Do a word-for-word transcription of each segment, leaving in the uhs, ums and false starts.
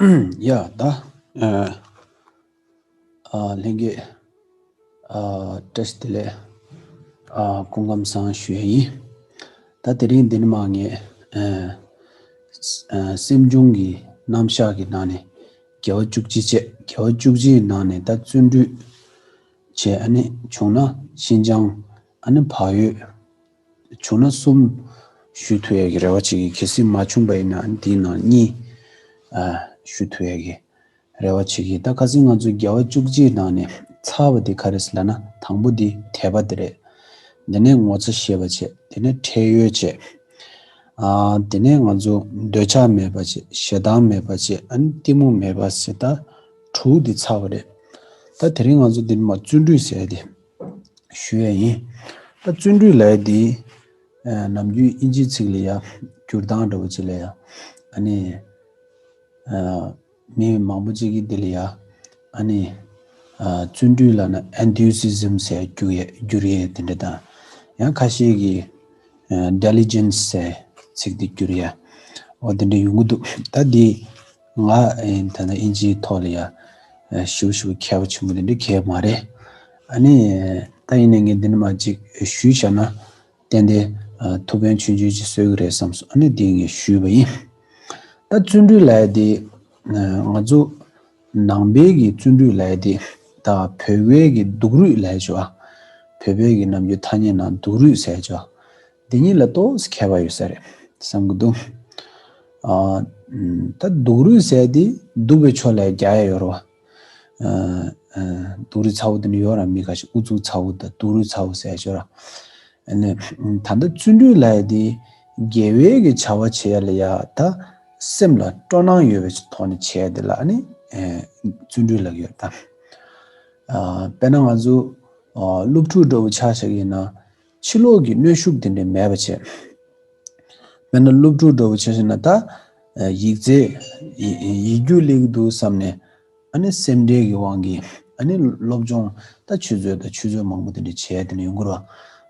ཡ་ད་ཨ་ཨ་ལྷན་རྒྱས་ཨ་བཀྲ་ཤིས་བདེ་ལེགས། ཨ་སྐུ་ཁམས་བཟང་ཞུ་ཡ་ཡིན། ད་དེ་རིང་འདི་ནས་མར་ངས་ཨ་ཨ་སེམས་བྱུང་གི་རྣམ་གཞག་གི་ནང་ནས་དགེ་བ་བཅུ་གཅིག་བྱས། དགེ་བ་བཅུ་གཅིག་ནང་ནས་ད་བརྩོན་འགྲུས་བྱས། ཨ་ནི་བྱུང་ན་ཤིན་སྦྱངས། ཨ་ནི་བག་ཡོད། བྱུང་ན་གསུམ་ཞུ་ཐུབ་ཡ་གི་རེ་བ་བྱེད་ཀྱི། གལ་སྲིད་མ་བྱུང་པ་ཡིན་ན་ཨ་ནི་དེའི་ནང་གཉིས་ཨ་ཞུ་ཐུབ་ཡ་གི་རེ་བ་བྱེད་ཀྱི། ད་ཁ་སང་ང་ཚོ་དགེ་བ་བཅུ་གཅིག་ནང་ནས་ཚར་བ་དེ་ག་རེ་ཟེར་ལབ་ན། དང་པོ་དེ་དད་པ་དེ་རེད། དེ་ནས་ངོ་ཚ་ཤེས་པ་བྱས། དེ་ནས་ཁྲེལ་ཡོད་བྱས། ཨ་དེ་ནས་ང་ཚོ་འདོད་ཆགས་མེད་པ་བྱས། ཞེ་སྡང་མེད་པ་བྱས། ཨ་ནི་གཏི་མུག་མེད་པ་ཟེར། ད་དྲུག་དེ་ཚར་བ་རེད། ད་དེ་རིང་ང་ཚོ་འདི་ནས་མར་བརྩོན་འགྲུས་ཟེར་ཡ་དེ་ཞུ་ཡ་ཡིན། ད་བརྩོན་འགྲུས་ལབ་ཡ་དེ་ཨ་ནམ་རྒྱུན་དབྱིན་ཇིའི་ཚིག་ལ་ཡ་བསྒྱུར་སྟངས་འདྲ་བོ་ཅིག་ལ་ཡ་ཨ་ནི་ཨ་མི་མང་པོ་ཅིག་གིས་འདི་ལ་ཡ་ཨ་ནི་ཨ་བརྩོན་འགྲུས་ལབ་ན་enthusiasm ཟེར་བསྒྱུར་ཡ་བསྒྱུར་ཡ་དེ་འདྲ་དང་། ཡང་ཁ་ཤས་ཀྱིས་ཨ་diligence ཟེར་ཚིག་དེ་བསྒྱུར་ཡ་འོ་དེ་འདྲ་ཡོང་གི་འདུག་ད་འདི་ང་ཨེ་ད་ལྟ་དབྱིན་ཇིའི་ཐོག་ལ་ཡ་ཨེ་ཞེ་པོ་ཞེ་པོ་མཁས་པ་ཆེན་པོ་དེ་འདྲ་གང་ཡང་མ་རེད། ཨ་ནི་ད་ཡིན་ནའི་ངས་འདི་ནས་མར་ཅིག་ཞུས་བཞག་ན་ཏན་ཏན་ཨ་ཐུགས་ཕན་ཆུང་ཆུང་ཅིག་གསོས་ཀྱི་རེད་བསམ་སོང་། ཨ་ནི་འདི་ངས་ཞུས་པ་ཡིན། ད་བརྩོན་འགྲུས་ལབ་ཡ་དེ་ཨ་ང་ཚོ་ནང་པའི་གི་བརྩོན་འགྲུས་ལབ་ཡ་དེ་ད་བོད་པའི་གི་སྡུག་རུས་ལབ་ཡ་ཅིག་ཡོད་པ། བོད་པའི་གི་ནམ་རྒྱུན་ཐ་སྙད་ནང་སྡུག་རུས་ཟེར་ཡ་ཅིག་ཡོད་པ། འདི་གཉིས་ལ་ཏོག་ཙམ་ཁྱད་པར་ཡོད་ས་རེད་བསམ་གྱི་འདུག་ཨ་ད་སྡུག་རུས་ཟེར་ཡ་དེ་སྡུག་པའི་ཕྱོགས་ལ་རྒྱག་ཡ་ཡོད་རེད་པ། ཨ་ཨ་སྡུག་རུས་ཚ་པོ་དེ་འདྲ་ཡོད་རེད་པ། མི་ཁ་ཤས་ཨུ་ཚུགས་ཚ་པོ་དང་སྡུག་རུས་ཚ་པོ་ཟེར་ཡ་ཅིག་ཡོད་རེད་པ། ཨ་ནི་ད་ལྟ་བརྩོན་འགྲུས་ལབ་ཡ་དེ་དགེ་བའི་གི་བྱ་བ་བྱེད་ཡ་ལ་ཡ་ད་སེམས་ལ་སྤྲོ་སྣང་ཡོད་པའི་ཐོག་ནས་བྱེད་ཡ་དེ་ལ་ཨ་ནི་ཨེ་བརྩོན་འགྲུས་ལབ་ཀྱི་ཡོད་རེད་ད། ཨ་དཔེར་ན་ང་ཚོ་ཨ་སློབ་ཕྲུག་འདྲ་བོ་ཆ་བཞག་གི་ཡིན་ན་ཕྱི་ལོགས་ཀྱི་གནོན་ཤུགས་དེ་འདྲ་མེད་པ་བྱས། དཔེར་ན་སློབ་ཕྲུག་འདྲ་བོ་ཆ་བཞག་ན་ད་ཨ་ཡིག་ཚད་ཡིག་ཡིག་རྒྱུགས་སླེབས་ཀྱི་འདུག་བསམ་ནས། ཨ་ནི་སེམས་ཁྲལ་གྱི་དབང་གིས་ཨ་ནི་སློབ་སྦྱོང་ད་ཆུད་ཟོས་དང་ཆུད་ཟོས་མང་པོ་དེ་འདྲ་བྱས་དེ་འདྲ་ཡོང་གི་རེད་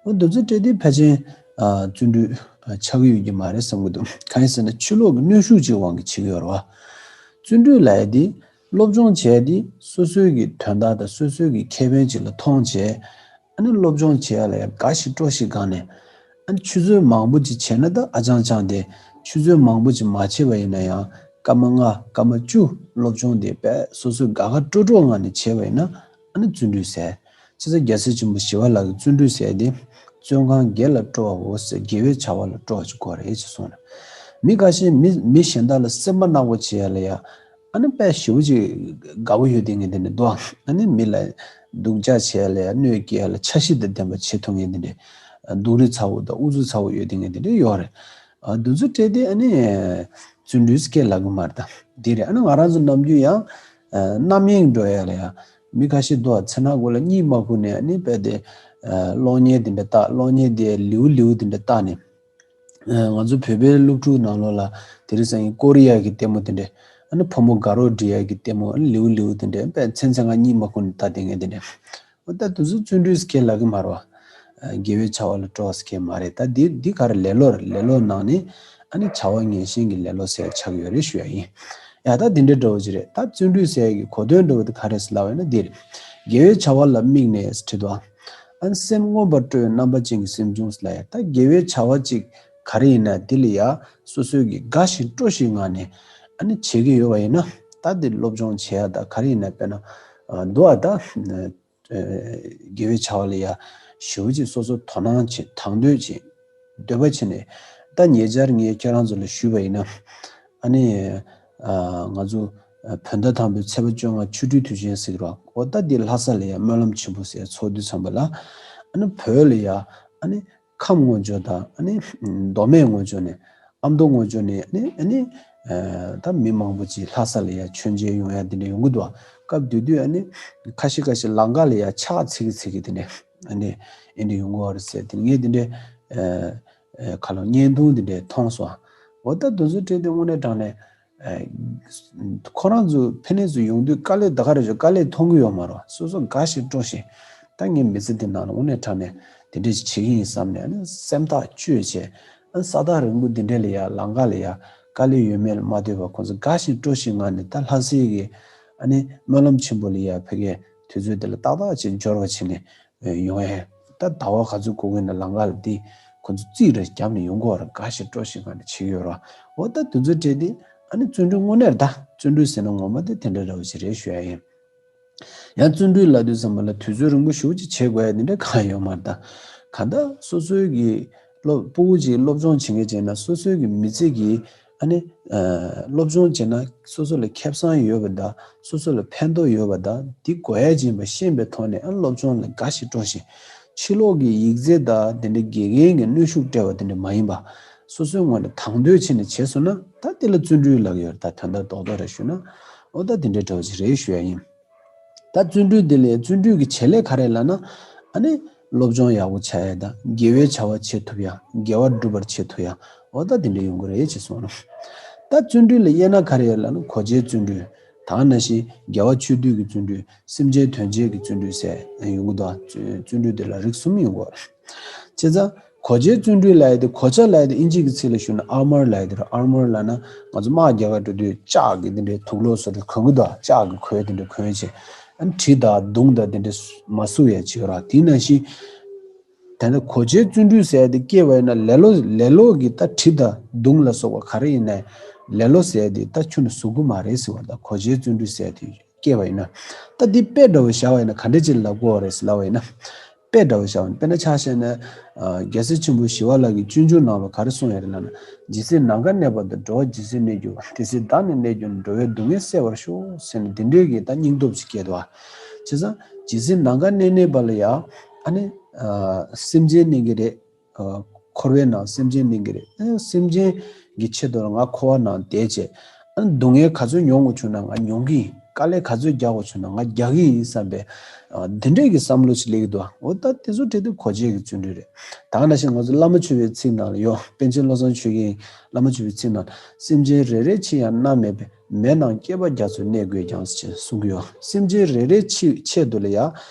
པ། འོ་དེ་ཚོ་སྤྲད་དུས་ཕལ་ཆེར་ཨ་བརྩོན་འགྲུས་ཨ་ཆགས་ཀྱི་ཡོད་ཀྱི་མ་རེད་བསམ་གྱི་འདུག་གང་ཡིན་ཟེར་ན་ཕྱི་ལོགས་ཀྱི་གནོན་ཤུགས་ཀྱི་དབང་གིས་བྱེད་ཀྱི་ཡོད་རེད་པ། བརྩོན་འགྲུས་ལབ་ཡ་དེ་སློབ་སྦྱོང་བྱས་ཏེ་སོ་སོའི་གི་དོན་དག་དང་སོ་སོའི་གི་ཁེ་ཕན་ཅིག་ལ་མཐོང་བྱས། ཨ་ནི་སློབ་སྦྱོང་བྱེད་ཡ་ལ་ཡ་དགའ་ཞིང་སྤྲོ་ཞིང་དགའ་ནས། ཨ་ནི་ཆུད་ཟོས་མང་པོ་ཅིག་བྱས་ན་ད་ཨ་ཅང་ཅང་དེ་ཆུད་ཟོས་མང་པོ་ཅིག་མ་བྱས་པ་ཡིན་ན་ཡང་སྐར་མ་ལྔ་སྐར་མ་བཅུ་སློབ་སྦྱོང་དེ་དཔེ་སོ་སོའི་དགའ་དགའ་སྤྲོ་སྤྲོ་ངང་ནས་བྱས་པ་ཡིན་ན་ཨ་ནི་བརྩོན་འགྲུས་ཟེར། བྱས་ཙང་རྒྱལ་སྲས་ཆེན་པོ་ཞི་བ་ལྷ་གིས་བརྩོན་འགྲུས་ཟེར་དེ་བརྩོན་གང་དགེ་ལ་སྤྲོ་བའོ་ཟེར། དགེ་བའི་བྱ་བ་ལ་སྤྲོ་བ་ཅིག་དགོས་རེད་ཅེས་གསུངས་ནས། མི་ཁ་ཤས་མི་མི་གཞན་དག་ལ་སེམས་པ་གནག་པོ་བྱེད་ཡ་ལ་ཡ། ཨ་ནི་དཔེ་ཞེ་པོ་ཅིག་དགའ་པོ་ཡོད་དེ་ངས་དེ་འདྲ་འདུག་ཨ་ནི་མི་ལ་སྡུག་ཅག་བྱེད་ཡ་ལ་ཡ་གནོད་སྐྱེལ་ཡ་ལ་འཆར་གཞི་དང་ལྡན་པ་བྱེད་ཐུབ་ངས་དེ་འདྲ་སྡུག་རུས་ཚ་པོ་དང་ཨུ་ཚུགས་ཚ་པོ་ཡོད་དེ་ངས་དེ་འདྲ་ཡོད་རེད། ཨ་དེ་ཚོ་སྤྲད་དེ་ཨ་ནི་བརྩོན་འགྲུས་སྐད་ལབ་གི་མ་རེད་ད། འདི་རེད། ཨ་ནི་ང་རང་ཚོ་ནམ་རྒྱུན་ཡང་ཨ་རྣམ་གཡེང་འགྲོ་ཡ་ལ་ཡ་མི་ཁ་ཤས་འདུག་མཚན་ནག་གུ་ལ་གཉིད་མ་ཁུག་ནས་ཨ་ནི་དཔེ་དེ་ཨ་གློག་བརྙན་དེ་འདྲ་ལྟ། གློག་བརྙན་དེ་ལེའུ་ལེའུ་དེ་འདྲ་ལྟ་ནས། ང་ཚོ་བོད་པའི་སློབ་ཕྲུག་ནང་ལོགས་ལ་དེ་རིང་སང་ཉིན་ཀོ་རི་ཡ་གི་ལྟད་མོ་དེ་འདྲས། ཨ་ནི་ཕོ་མོ་དགའ་རོགས་འགྲིག་ཡ་གི་ལྟད་མོ། ཨ་ནི་ལེའུ་ལེའུ་དེ་འདྲས་དཔེ་མཚན་མཚན་ང་གཉིད་མ་ཁུག་ནས་ལྟ་བསྡད་མཁན་དེ་འདྲས། འོ་ད་དེ་ཚོ་བརྩོན་འགྲུས་སྐད་ལབ་གི་མ་རེད་པ། དགེ་བའི་བྱ་བ་ལ་སྤྲོ་བ་སྐད་མ་རེད། ད་འདི་འདི་ག་རེ་ལེ་ལོ་རེད། ལེ་ལོ་ནང་ནས་ཨ་ནི་བྱ་བ་ངན་ཞེན་གྱི་ལེ་ལོ་ཟེར་ཆགས་ཡོད་རེད་ཞུ་ཡ་ཡིན། ཡ་ད་འདི་འདྲ་འདྲ་བོ་ཅིག་རེད། ད་བརྩོན་འགྲུས་ཟེར་ཡ་གི་གོ་དོན་འདྲ་བོ་དེ་ག་རེ་ཟེར་ལབ་པ་ཡིན་ན་འདི་རེད། དགེ་བའི་བྱ་བ་ལ་དམིགས་ནས་ཟེར་དུས། ཨ་ནི་སེམས་མངོན་པར་སྤྲོ་བའི་རྣམ་པ་ཅན་གྱི་སེམས་བྱུང་ལ་ཡ། ད་དགེ་བའི་བྱ་བ་ཅིག་ག་རེ་ཡིན་ན་དེ་ལ་ཡ་སོ་སོའི་གི་དགའ་ཞིང་སྤྲོ་ཞིང་ངང་ནས་ཨ་ནི་བྱེད་ཀྱི་ཡོད་པ་ཡིན་ན། ད་དེ་སློབ་སྦྱོང་བྱེད་ཡ་ད་ག་རེ་ཡིན་ན། དཔེར་ན་ཨ་འདུག་ཨ་ད་དགེ་བའི་བྱ་བ་ལ་ཡ་ཞེ་པོ་ཅིག་སོ་སོ་དོ་སྣང་བྱེད། དང་འདོད་བྱེད། འདོད་པ་བྱེད་ནས། ད་ཉེ་ཆར་ངས་ཁྱེད་རང་ཚོ་ལ་ཞུས་པ་ཡིན་ན། ཨ་ནི་ཨ་ང་ཚོ་ཨ་བོད་ཟླ་དང་པོའི་ཚེས་པ་བཅོ་ལྔ་ཆོ་འཕྲུལ་དུས་ཆེན་ཟེར་གི་རེད་པ། འོ་ད་འདི་ལྷ་ས་ལ་ཡ་སྨོན་ལམ་ཆེན་པོ་ཟེར་ཚོགས་དུས་ཙམ་པ་ལ། ཨ་ནི་བོད་ལ་ཡ་ཨ་ནི་ཁམས་སྔོན་འཇུག་དང་ཨ་ནི་མདོ་སྨད་སྔོན་འཇུག་ནས། ཨ་མདོ་སྔོན་འཇུག་ནས་ཨ་ནི་ཨ་ནི་ཨ་ད་མི་མང་པོ་ཅིག་ལྷ་ས་ལ་ཡ་མཆོད་མཇལ་ཡོང་ཡ་དེ་འདྲ་ཡོང་གི་འདུག་སྐབས་དེ་དུས་ཨ་ནི་ཁ་ཤས་ཁ་ཤས་ལམ་ཁ་ལ་ཡ་ཕྱག་འཚལ་གྱི་འཚལ་གྱི་དེ་འདྲ་ཨ་ནི་ཨེ་འདྲ་ཡོང་གི་ཡོད་རེད་ཟེར། དེ་ངས་དེ་འདྲ་ཨ་ཨ་ཁ་ལོ་བརྙན་ཐུང་དེ་འདྲ་མཐོང་སོང་། འོ་ད་དེ་ཚོ་སྤྲད་དེ་དངོས་གནས་དྲང་གནས། ཨ་ཁོ་རང་ཚོ་ཕ་ནས་ཚུར་ཡོང་དུས་དཀའ་ལས་ད་ག་རེ་བྱུང་། དཀའ་ལས་མཐོང་གི་ཡོད་མ་རེད། སོ་སོ་དགའ་ཞིང་སྤྲོ་ཞིང་། ད་ངའི་མི་ཚེ་འདི་ནང་ལ་དངོས་གནས་དྲང་གནས་དེ་འདྲ་ཞིག་བྱེད་ཀྱི་ཡིན་བསམ་ནས། ཨ་ནི་སེམས་ཐག་གཅོད་བྱས། ཨ་ས་ཐག་རིང་པོ་འདི་འདྲ་ལ་ཡ་ལམ་ཁ་ལ་ཡ་ དཀའ་ལས་ཡོད་མེད་ལ་མ་ལྟོས་པར་ཁོང་ཚོ་དགའ་ཞིང་སྤྲོ་ཞིང་ངང་ནས་ད་ལྷ་སའི་གི་ཨ་ནི་སྨོན་ལམ་ཆེན་པོ་ལ་ཡར་ཕ་གིའི་དུས་ཚོད་དེ་ལ་ཏག་ཏག་ཅིག་འབྱོར་བ་བྱས་ནས་ཡོང་ཡས། ད་ཟླ་བ་ག་ཚོད་འགོར་གི་ན་ལམ་ཁ་ལ་དེ་ཁོང་ཚོ་རྩིས་རེ་བརྒྱབ་ནས་ཡོང་གི་ཡོད་རེད། དགའ་ཞིང་སྤྲོ་ཞིང་ངང་ནས་བྱེད་ཀྱི་ཡོད་རེད། འོ་ད་དུས་ཚོད་སྤྲད་དེ་ཨ་ནི་བརྩོན་འགྲུས་དངོས་གནས་རེད། ད་བརྩོན་འགྲུས་ཟེར་ན་ངོ་མ་དེ་དེ་འདྲ་འདྲ་བོ་ཞིག་རེད་ཞུ་ཡ་ཡིན། ཡང་བརྩོན་འགྲུས་ལབ་དུས་ཙམ་པ་ལ་དུས་ཚོད་རིང་པོ་ཞེ་པོ་ཅིག་བྱེད་དགོས་ཡ་དེ་འདྲ་གང་ཡོད་མ་རེད། ད་གང་ལྟར་སོ་སོའི་གི་སློབ་ཕྲུ་གུ་ཅིག་སློབ་སྦྱོང་བྱེད་མཁན་བྱས་ན་སོ་སོའི་གི་མི་ཚེ་གི་ཨ་ནི་ཨ་སློབ་སྦྱོང་བྱས་ན་སོ་སོ་ལ་ཁེ་བཟང་ཡོད་པ་དང་སོ་སོ་ལ་ཕན་ཐོགས་ཡོད་པ་དང་འདི་དགོས་ཡ་ཅིག་ཡིན་པ་ཤེས་པའི་ཐོག་ནས་ཨ་སློབ་སྦྱོང་ལ་དགའ་ཞིང་སྤྲོ་ཞིང་ཕྱི་ལོགས་ཀྱི་ཡིག་ཚད་དང་དེ་འདྲའི་དགེ་རྒན་གྱི་གནོན་ཤུགས་སྤྲད་པ་དེ་འདྲ་མ་ཡིན་པ་སོ་སོའི་ངོས་ནས་དང་དོད་བྱས་ནས་བྱས་སོང་ན་ད་དེ་ལ་བརྩོན་འགྲུས་ལབ་ཀྱི་ཡོད་རེད། ད་དོན་དག་རྡོག་རྡོག་རེ་ཞུས་ན་འོ་ད་དེ་འདྲའི་འདྲ་བོ་ཅིག་རེད་ཞུ་ཡ་ཡིན། ད་བརྩོན་འགྲུས་འདི་ལས་བརྩོན་འགྲུས་ཀྱི་བྱེད་ལས་ག་རེ་ལབ་ན། ཨ་ནི་སློབ་སྦྱོང་ཡག་པོ་བྱ་ཡ་དང་དགེ་བའི་བྱ་བ་བྱེད་ཐུབ་ཡ། དགེ་བ་སྒྲུབ་པར་བྱེད་ཐུབ་ཡ། འོ་ད་དེ་འདྲ་ཡོང་གི་རེད་ཅེས་གསུངས་ནོ། ད་བརྩོན་འགྲུས་ལ་དབྱེ་ན་ག་རེ་ཡོད་ལབ་ན་གོ་ཆའི་བརྩོན་འགྲུས། ད་ནང་བཞིན་དགེ་བ་ཆོས་སྡུད་ཀྱི་བརྩོན་འགྲུས། སེམས་ཅན་དོན་བྱེད་ཀྱི་བརྩོན་འགྲུས་ཟེར་ཡོང་གི་འདུག་བརྩོན་འགྲུས་དེ་ལ་རིགས་གསུམ་ཡོང་གི་རེད། བྱས་ཙང་གོ་ཆའི་བརྩོན་འགྲུས་ལབ་ཡ་དེ་གོ་ཆ་ལབ་ཡ་དེ་ཨིན་ཇི་གི་ཚིག་ལ་ཞུས་ན་ཨར་མར་ལབ་ཡ་དེ་རེད། ཨར་མར་ལབ་ན་ང་ཚོ་དམག་རྒྱག་ག་འགྲོ་དུས་ལྕགས་ཀྱི་དེ་འདྲའི་དུག་ལོག་བཟོ་འདྲ་གོན་གི་འདུག་ལྕགས་ཀྱི་གོས་དེ་འདྲ་གོན་བྱས་ཨ་ནི་གྲི་དང་མདུང་དང་དེ་འདྲ་མ་ཟུག་ཡ་བྱེད་ར། དེ་ནང་བཞིན་དེ་འདྲ་གོ་ཆའི་བརྩོན་འགྲུས་ཟེར་ཡ་དེ་སྐྱེས་པ་ཡིན་ན་ལེ་ལོ་ལེ་ལོ་གི་ད་གྲི་དང་མདུང་ལ་སོགས་པ་ག་རེ་ཡིན་ནའི་ལེ་ལོ་ཟེར་ཡ་དེ་ད་ཁྱོན་ནས་ཟུག་གི་མ་རེད་ཟེར་བ། ད་གོ་ཆའི་བརྩོན་འགྲུས་ཟེར་ཡ་དེ། སྐྱེས་པ་ཡིན་ན། ད་འདི་དཔེ་འདྲ་བོ་བཞག་པ་ཡིན་ན་ག་འདྲ་ཅིག་ལབ་དགོས་རེད་ཟེར་ལབ་པ་ཡིན་ན། དཔེ་འདྲ་བོ་བཞག་པ་ཡིན་ན་དཔེར་ན་ཆ་བཞག་ན། ཨ་རྒྱལ་སྲས་ཆེན་པོ་ཞི་བ་ལྷ་གིས་སྤྱོད་འཇུག་ནང་ལ་ག་རེ་གསུངས་ཡོད་རེད་ལབ་ན། ཇི་སྲིད་ནམ་མཁའ་གནས་པ་དང་། འགྲོ་བ་ཇི་སྲིད་གནས་གྱུར་པ། དེ་སྲིད་བདག་ནི་གནས་གྱུར་ནས། འགྲོ་བའི་སྡུག་བསྔལ་སེལ་བར་ཤོག་ཟེར་ནས་འདི་འདྲའི་གི་ད་སྙིང་སྟོབས་ཅིག་སྐྱེས་འདུག་ཨ། བྱས་ཙང་ཇི་སྲིད་ནམ་མཁའ་གནས་གནས་པ་ལ་ཡ། ཨ་ནི། ཨ་སེམས་ཅན་གནས་ཀྱི་རེད། ཨ་འཁོར་བའི་ནང་སེམས་ཅན་གནས་ཀྱི་རེད། ཨ་སེམས་ཅན་གྱི་ཆེད་དུ་ལ་ང་འཁོར་བ་ནང་བསྡད་བྱས། ཨ་སྡུག་བསྔལ་ག་ཚོད་མྱོང་དགོས་བྱུང་ན་ང་མྱོང་གི་ཡིན། དཀའ་ལས་ག་ཚོད་རྒྱག་དགོས་བྱུང་ན་ང་རྒྱག་གི་ཡིན་བསམ་པའི་ཨ་འདི་འདྲས་ཀྱི་བསམ་བློ་ཞིག་སླེབས་ཀྱི་འདུག་འོ་ད་དེ་ཚོ་འཕྲད་དུས་གོ་ཆའི་གི་བརྩོན་འགྲུས་རེད། ད་ག་ནང་བཞིན་ང་ཚོ་བླ་མ་མཆོད་པའི་ཚིག་ནང་ལ་ཡོད། པཎ་ཆེན་བློ་བཟང་ཆོས་རྒྱན་བླ་མ་མཆོད་པའི་ཚིག་ནང་། སེམས་ཅན་རེ་རེའི་ཕྱིར་ཡང་མནར་མེད་པའི། མེད་ནའང་བསྐལ་པ་རྒྱ་མཚོར་གནས་དགོས་ཀྱང་ཟེར་གསུང་གི་ཡོད། སེམས་ཅན་རེ་རེའི་ཕྱི་ཆེད་དུ་ལ་ཡ།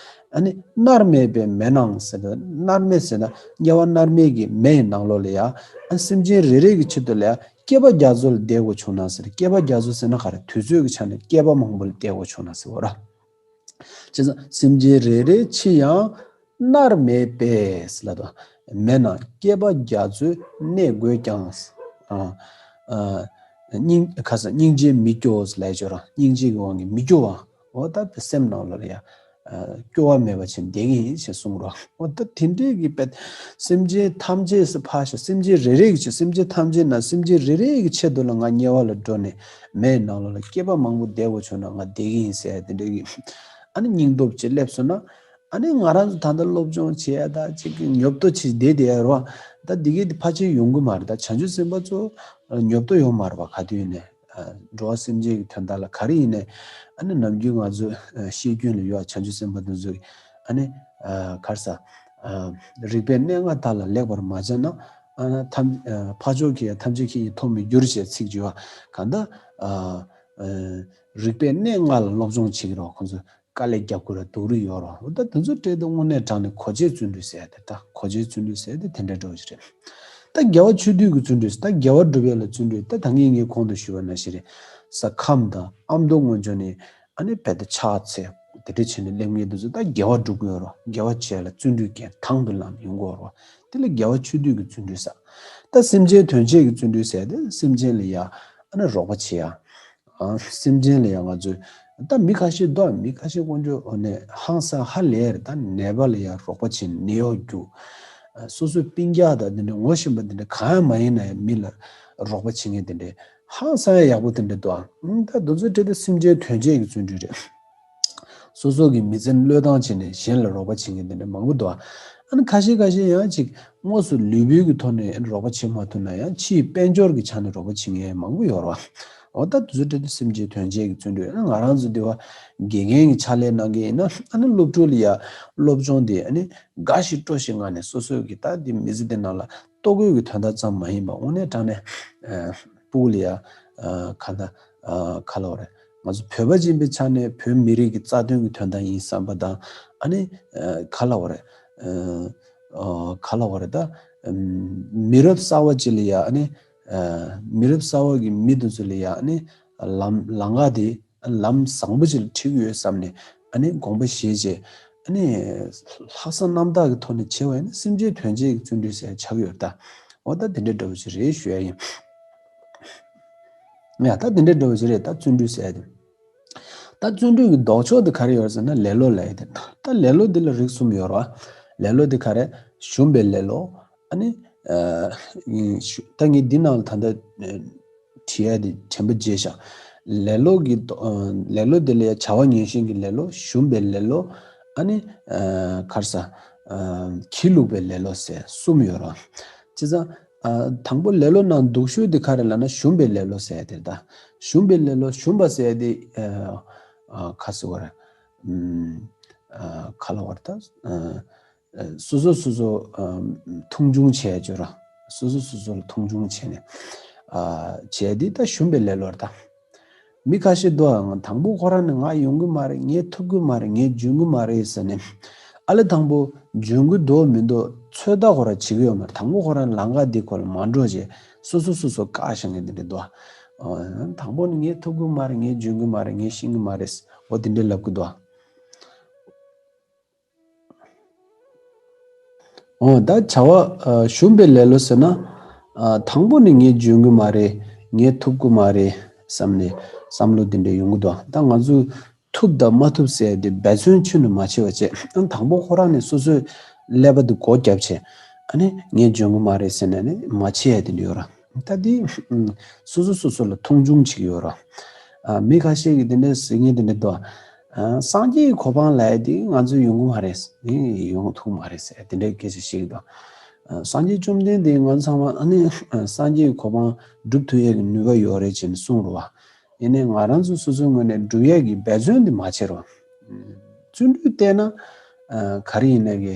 ཨ་ནི་མནར་མེད་པའི་མེད་ནའང་ཟེར་ན་མནར་མེད་ཟེར་ན་དམྱལ་བ་མནར་མེད་ཀྱི་མེ་ཡི་ནང་ལོགས་ལ་ཡ། ཨ་སེམས་ཅན་རེ་རེ་གི་ཆེད་དུ་ལ་ཡ་བསྐལ་པ་རྒྱ་མཚོ་ལ་བསྡད་དགོས་བྱུང་ན་ཟེར། བསྐལ་པ་རྒྱ་མཚོ་ཟེར་ན་ག་རེ། དུས་ཚོད་ཀྱི་ཆ་ནས་བསྐལ་པ་མང་པོ་ལ་བསྡད་དགོས་བྱུང་ན་ཟེར་བ་ར། བྱས་ཙང་སེམས་ཅན་རེ་རེའི་ཕྱིར་ཡང་མནར་མེད་པས་ལབ་དང་། མེད་ན་བསྐལ་པ་རྒྱ་མཚོའི་གནས་དགོས་ཀྱང་། ཨ་ཨ་སྙིང་ཁ་ས་སྙིང་རྗེ་མི་སྐྱོ་ལབ་ཡ་ཅིག་ཡོད་ར། སྙིང་རྗེ་གི་དབང་གིས་མི་སྐྱོ་བ། འོ་ད་དེ་སེམས་ནང་ལ་ཡ་ཨ་སྐྱོ་བ་མེད་པ་བྱས་བསྡད་ཀྱི་ཡིན་ཞེས་གསུངས་རོ། འོ་ད་དེ་འདྲའི་གི་དཔེ་སེམས་ཅན་ཐམས་ཅད་སུ་ཕར་ཞོག་སེམས་ཅན་རེ་རེ་གི་ཆེད། སེམས་ཅན་ཐམས་ཅད་ན་སེམས་ཅན་རེ་རེ་གི་ཆེད་དུ་ལ་ང་དམྱལ་བ་ལ་འགྲོ་ནས་མེའི་ནང་ལོགས་ལ་བསྐལ་པ་མང་པོ་བསྡད་དགོས་བྱུང་ན་ང་བསྡད་ཀྱི་ཡིན་ཟེར་དེ་འདྲའི་གི་ཨ་ནི་སྙིང་སྟོབས་ཅིག་སླེབས་སོང་ན། ཨ་ནི་ང་རང་ཚོ་ད་ལྟ་སློབ་སྦྱོང་བྱེད་ཡ་ད་ཅིག་གི་ཉོབ་ཏོ་བྱེད་བསྡད་བསྡད་ཡ་རེད་བ། ད་འདི་གའི་འདི་ཕལ་ཆེར་ཡོང་གི་མ་རེད། ད་བྱང་ཆུབ་སེམས་དཔའ་ཚོ་ཉོབ་ཏོ་ཡོང་མ་རེད་བ། ག་དུས་ཡིན་ནའི་འགྲོ་བ་སེམས་ཅན་གྱི་དོན་དག་ལ་ག་རེ་ཡིན་ནའི་ཨ་ནི་ནམ་རྒྱུན་ང་ཚོ་ཤེས་རྒྱུན་ལ་ཡོད། བྱང་ཆུབ་སེམས་དཔའ་དེ་ཚོ་གི་ཨ་ནི་ག་རེ་ཟ། རིག་པའི་གནས་ལྔ་དག་ལ་ལེགས་པར་མ་སྦྱངས་ན། ཨ་ནི་ཐམས་ཕར་ཕྱོགས་ཀྱི་ཐམས་ཅད་མཁྱེན་ཅིང་ཐོབ་མི་འགྱུར་ཞེས་ཚིག་བརྗོད་པ་གང་ལྟར། རིག་པའི་གནས་ལྔ་ལ་སློབ་སྦྱོང་བྱེད་ཀྱི་རེད་བ་ཁོང་ཚོ། དཀའ་ལས་རྒྱག་དགོས་ར་སྡུག་རུས་ཡོད་ར། འོ་ད་དེ་ཚོ་འཕྲད་དུས་དངོས་གནས་དྲང་ནས་གོ་ཆའི་བརྩོན་འགྲུས་ཟེར་ཡ་དེ། ད་གོ་ཆའི་བརྩོན་འགྲུས་ཟེར་ཡ་དེ་དེ་འདྲ་འདྲ་བོ་ཞིག་རེད། ད་དགེ་བ་ཆོས་སྡུད་ཀྱི་བརྩོན་འགྲུས་ཟེར། ད་དགེ་བ་སྒྲུབ་ཡ་ལ་བརྩོན་འགྲུས། ད་ད་ངས་ངས་གོང་དུ་ཞུས་པ་ནང་བཞིན་རེད། ས་ཁམས་དང་ཨ་མདོ་སྔོན་བྱོན་ནས་ཨ་ནི་བལ་དུ་ཕྱག་འཚལ་དེ་འདྲ་བྱས་ནས་སླེབས་མཁན་དེ་ཚོ་ད་དགེ་བ་སྒྲུབ་དགོས་ར། དགེ་བ་བྱས་ལ་བརྩོན་འགྲུས་རྐྱེན་དང་དུ་བླངས་ཡོང་དགོས་ར། དེ་ལ་དགེ་བ་ཆོས་སྡུད་ཀྱི་བརྩོན་འགྲུས་ཟེར། ད་སེམས་ཅན་དོན་བྱེད་ཀྱི་བརྩོན་འགྲུས་ཟེར་ཏེ་སེམས་ཅན་ལ་ཡ་ཨ་ནི་རོགས་པ་བྱེད་ཡ། ཨ་སེམས་ཅན་ལ་ཡང་ང་ཚོས་ད་མི་ཁ་ཤས་འདུག་མི་ཁ་ཤས་དཀོན་མཆོག་འོ་ནས་ཧང་སང་ཧ་ལས་རེད། ད་ནད་པ་ལ་ཡང་རོགས་པ་བྱེད་ནད་གཡོག་རྒྱུག་སོ་སོའི་སྤུན་ཀྱག་དང་འདི་འདྲ་ངོ་ཤེས་པ་འདི་འདྲ་གང་ཡང་མ་ཡིན་ན་ཡང་མི་ལ་རོགས་པ་བྱེད་མཁན་དེ་འདྲ་ཧང་སང་ཡག་པོ་དེ་འདྲ་འདུག་ཨང་། ད་འདི་ཚོ་འདྲ་དེ་སེམས་ཅན་དོན་བྱེད་ཀྱི་བརྩོན་འགྲུས་རེད། སོ་སོ་གི་མི་ཚེ་བློས་བཏང་བྱས་ནས་གཞན་ལ་རོགས་པ་བྱེད་མཁན་དེ་འདྲ་མང་པོ་འདུག་ཨ་ནི་ཁ་ཤས་ཁ་ཤས་ཡང་ཅིག་དངོས་སུ་ལུས་པོའི་གི་ཐོག་ནས་རོགས་པ་བྱེད་མ་ཐུབ་ན་ཡང་ཕྱིའི་དཔལ་འབྱོར་གྱི་ཆ་ནས་རོགས་པ་བྱེད་མཁན་མང་པོ་ཡོད་རེད་བ། འོ་ད་དེ་ཚོ་འདྲ་དེ་སེམས་ཅན་དོན་བྱེད་ཀྱི་བརྩོན་འགྲུས། ང་རང་ཚོ་འདི་བ་དགེ་རྒན་གྱི་ཕྱག་ལས་གནང་མཁན་ཡིན་ན་ཨ་ནི་སློབ་ཕྲུག་ལ་ཡ་སློབ་སྦྱོང་དེ་ཨ་ནི་དགའ་ཞིང་སྤྲོ་ཞིང་ངང་ནས་སོ་སོའི་གི་ད་འདི་མི་ཚེ་འདི་ནང་ལ་ལྟོ་གོས་ཀྱི་དོན་དག་ཙམ་མ་ཡིན་པ་དངོས་གནས་དྲང་གནས་ཕྲུ་གུ་ལ་ཡ་ག་ད་ག་ལབ་དགོས་རེད། ང་ཚོ་བོད་པ་ཡིན་པའི་ཆ་ནས་བོད་མི་རིགས་ཀྱི་རྩ་དོན་གྱི་དོན་དག་ཡིན་བསམ་པ་དང་ཨ་ནི་ག་ལབ་དགོས་རེད། ག་ལབ་དགོས་རེད། ད་མི་རབས་གསར་བ་ཅིག་ལ་ཡ་ཨ་ནི་ ཨ་མི་རབས་གསར་བ་གི་མི་དེ་ཚོ་ལ་ཡ་ཨ་ནི་ལམ་ལམ་ཁ་དེ་ལམ་བཟང་པོ་ཅིག་ལ་ཁྲིད་ཀྱི་ཡོད་བསམ་ནས་ཨ་ནི་དགོངས་པ་བཞེས་བྱས་ཨ་ནི་ལྷག་བསམ་རྣམ་དག་གི་ཐོག་ནས་བྱས་པ་ཡིན་ན་སེམས་ཅན་དོན་བྱེད་ཀྱི་བརྩོན་འགྲུས་ཟེར་ཆགས་ཀྱི་ཡོད་ད། འོ་ད་དེ་འདྲའི་འདྲ་བོ་ཅིག་རེད་ཞུ་ཡ་ཡིན། ཡ་ད་དེ་འདྲའི་འདྲ་བོ་ཅིག་རེད་ད་བརྩོན་འགྲུས་ཟེར་ཡ་དེ། ད་བརྩོན་འགྲུས་ཀྱི་ལྡོག་ཕྱོགས་དེ་ག་རེ་ཡོད་ཟེར་ན་ལེ་ལོ་ལབ་ཡ་དེ། ད་ལེ་ལོ་འདི་ལ་རིགས་གསུམ་ཡོད་རེད་བ། ལེ་ལོ་དེ་ག་རེ། ཞུམ་པའི་ལེ་ལོ། ཨ་ནི། ཨ་ཞུ་ད་ངས་འདི་ནང་ལ་ད་ལྟ་བྲིས་ཡ་དེ་དྲན་པ་བརྗེད་ཤག་ལེ་ལོ་གི་ལྡོག་ཨ་ལེ་ལོ་དེ་ལ་ཡ་བྱ་བ་ངན་ཞེན་གྱི་ལེ་ལོ། ཞུམ་པའི་ལེ་ལོ། ཨ་ནི། ཨ་ག་རེ་ཟ། ཨ་སྒྱིད་ལུག་པའི་ལེ་ལོ་ཟེར་གསུམ་ཡོད་རེད་བ། བྱས་ཙང་། ཨ་དང་པོ་ལེ་ལོ་ནང་སྡུག་ཤོས་དེ་ག་རེ་ལབ་ན་ཞུམ་པའི་ལེ་ལོ་ཟེར་ཡ་དེ་རེད་ད། ཞུམ་པའི་ལེ་ལོ་ཞུམ་པ་ཟེར་ཡ་དེ་ཨ་ཨ་ག་ཟེར་བ་རེད། ཨུམ་ཨ་ག་ལབ་དགོས་རེད་ད། ཨ་ཨ་སོ་སོ་སོ་སོ་ཨ་མཐོང་ཆུང་བྱས་ཡ་ཅིག་ཡོད་རེད། སོ་སོ་སོ་སོ་ལ་མཐོང་ཆུང་བྱས་ནས་ཨ་བྱས་ཡ་དེ་ད་ཞུམ་པའི་ལེ་ལོ་རེད་ད། མི་ཁ་ཤས་འདུག་ཨང་། དང་པོ་ཁོ་རང་ནས་ང་ཡོང་གི་མ་རེད། ངས་ཐུབ་ཀྱི་མ་རེད། ངས་འཇོན་གྱི་མ་རེད་ཟེར་ནས། ཨ་ལས་དང་པོ་འཇོན་གྱི་འདུག་མི་འདུག་ཚོད་ལྟ་ཁོ་རང་བྱེད་ཀྱི་ཡོད་མ་རེད། དང་པོ་ཁོ་རང་ལམ་ཁ་འདི་ཁོ་ལ་མ་འགྲོ་བྱས་སོ་སོ་སོ་སོ་བཀག་བཞག་མཁན་དེ་འདྲ་འདུག་ཨ། དང་པོ་ནས་ངས་ཐུབ་ཀྱི་མ་རེད། ངས་འཇོན་གྱི་མ་རེད། ངས་ཤེས་ཀྱི་མ་རེད། འོ་དེ་འདྲ་ལབ་ཀྱི་འདུག་ཨ། འོ་ད་བྱ་བ་ཨ་ཞུམ་པའི་ལེ་ལོ་ཟེར་ན། ཨ་དང་པོ་ནས་ངས་འཇོན་གྱི་མ་རེད། ངས་ཐུབ་ཀྱི་མ་རེད་བསམ་ནས་བསམ་བློ་དེ་འདྲ་ཡོང་གི་འདུག་ད་ང་ཚོས་ཐུབ་དང་མ་ཐུབ་ཟེར་དེ་འབད་བརྩོན་ཁྱོན་ནས་མ་བྱས་པ་བྱས། ཨ་དང་པོ་ཁོ་རང་ནས་སོ་སོའི་ཀླད་པ་དེ་སྒོ་བརྒྱབ་བྱས། ཨ་ནི་ངས་འཇོན་གྱི་མ་རེད་ཟེར་ནས་ནི་མ་བྱས་ཡ་དེ་འདྲ་ཡོད་ར། ད་དེ་ཨ་སོ་སོ་སོ་སོ་ལ་མཐོང་ཆུང་བྱེད་ཀྱི་ཡོད་ར། ཨ་མི་ཁ་ཤས་ཀྱིས་དེ་འདྲ་ཟེར་མཁན་དེ་འདྲ་འདུག་ཨ་སངས་རྒྱས་ཀྱི་གོ་འཕང་ལབ་ཡ་དེ་ང་ཚོས་ཡོང་གི་མ་རེད། ཨེ་ཡོང་ཐུབ་མ་རེད་ཟེར་དེ་འདྲའི་སྐད་ཆ་བཤད་ཀྱི་འདུག་ཨ་སངས་རྒྱས་བཅོམ་ལྡན་འདས་ང་ཚང་མ་ཨ་ནི་ཨ་སངས་རྒྱས་ཀྱི་གོ་འཕང་སྒྲུབ་ཐུབ་ཡས་ཀྱི་ནུས་པ་ཡོད་རེད་ཅེས་གསུངས་རེད་བ། ཡིན་ནའི་ང་རང་ཚོ་སོ་སོའི་ངོས་ནས་སྒྲུབ་ཡས་ཀྱི་འབད་བརྩོན་དེ་མ་བྱས་རེད་བ། བརྩོན་འགྲུས་བསྟེན་ན་ཨ་ག་རེ་ཡིན་ན་གི་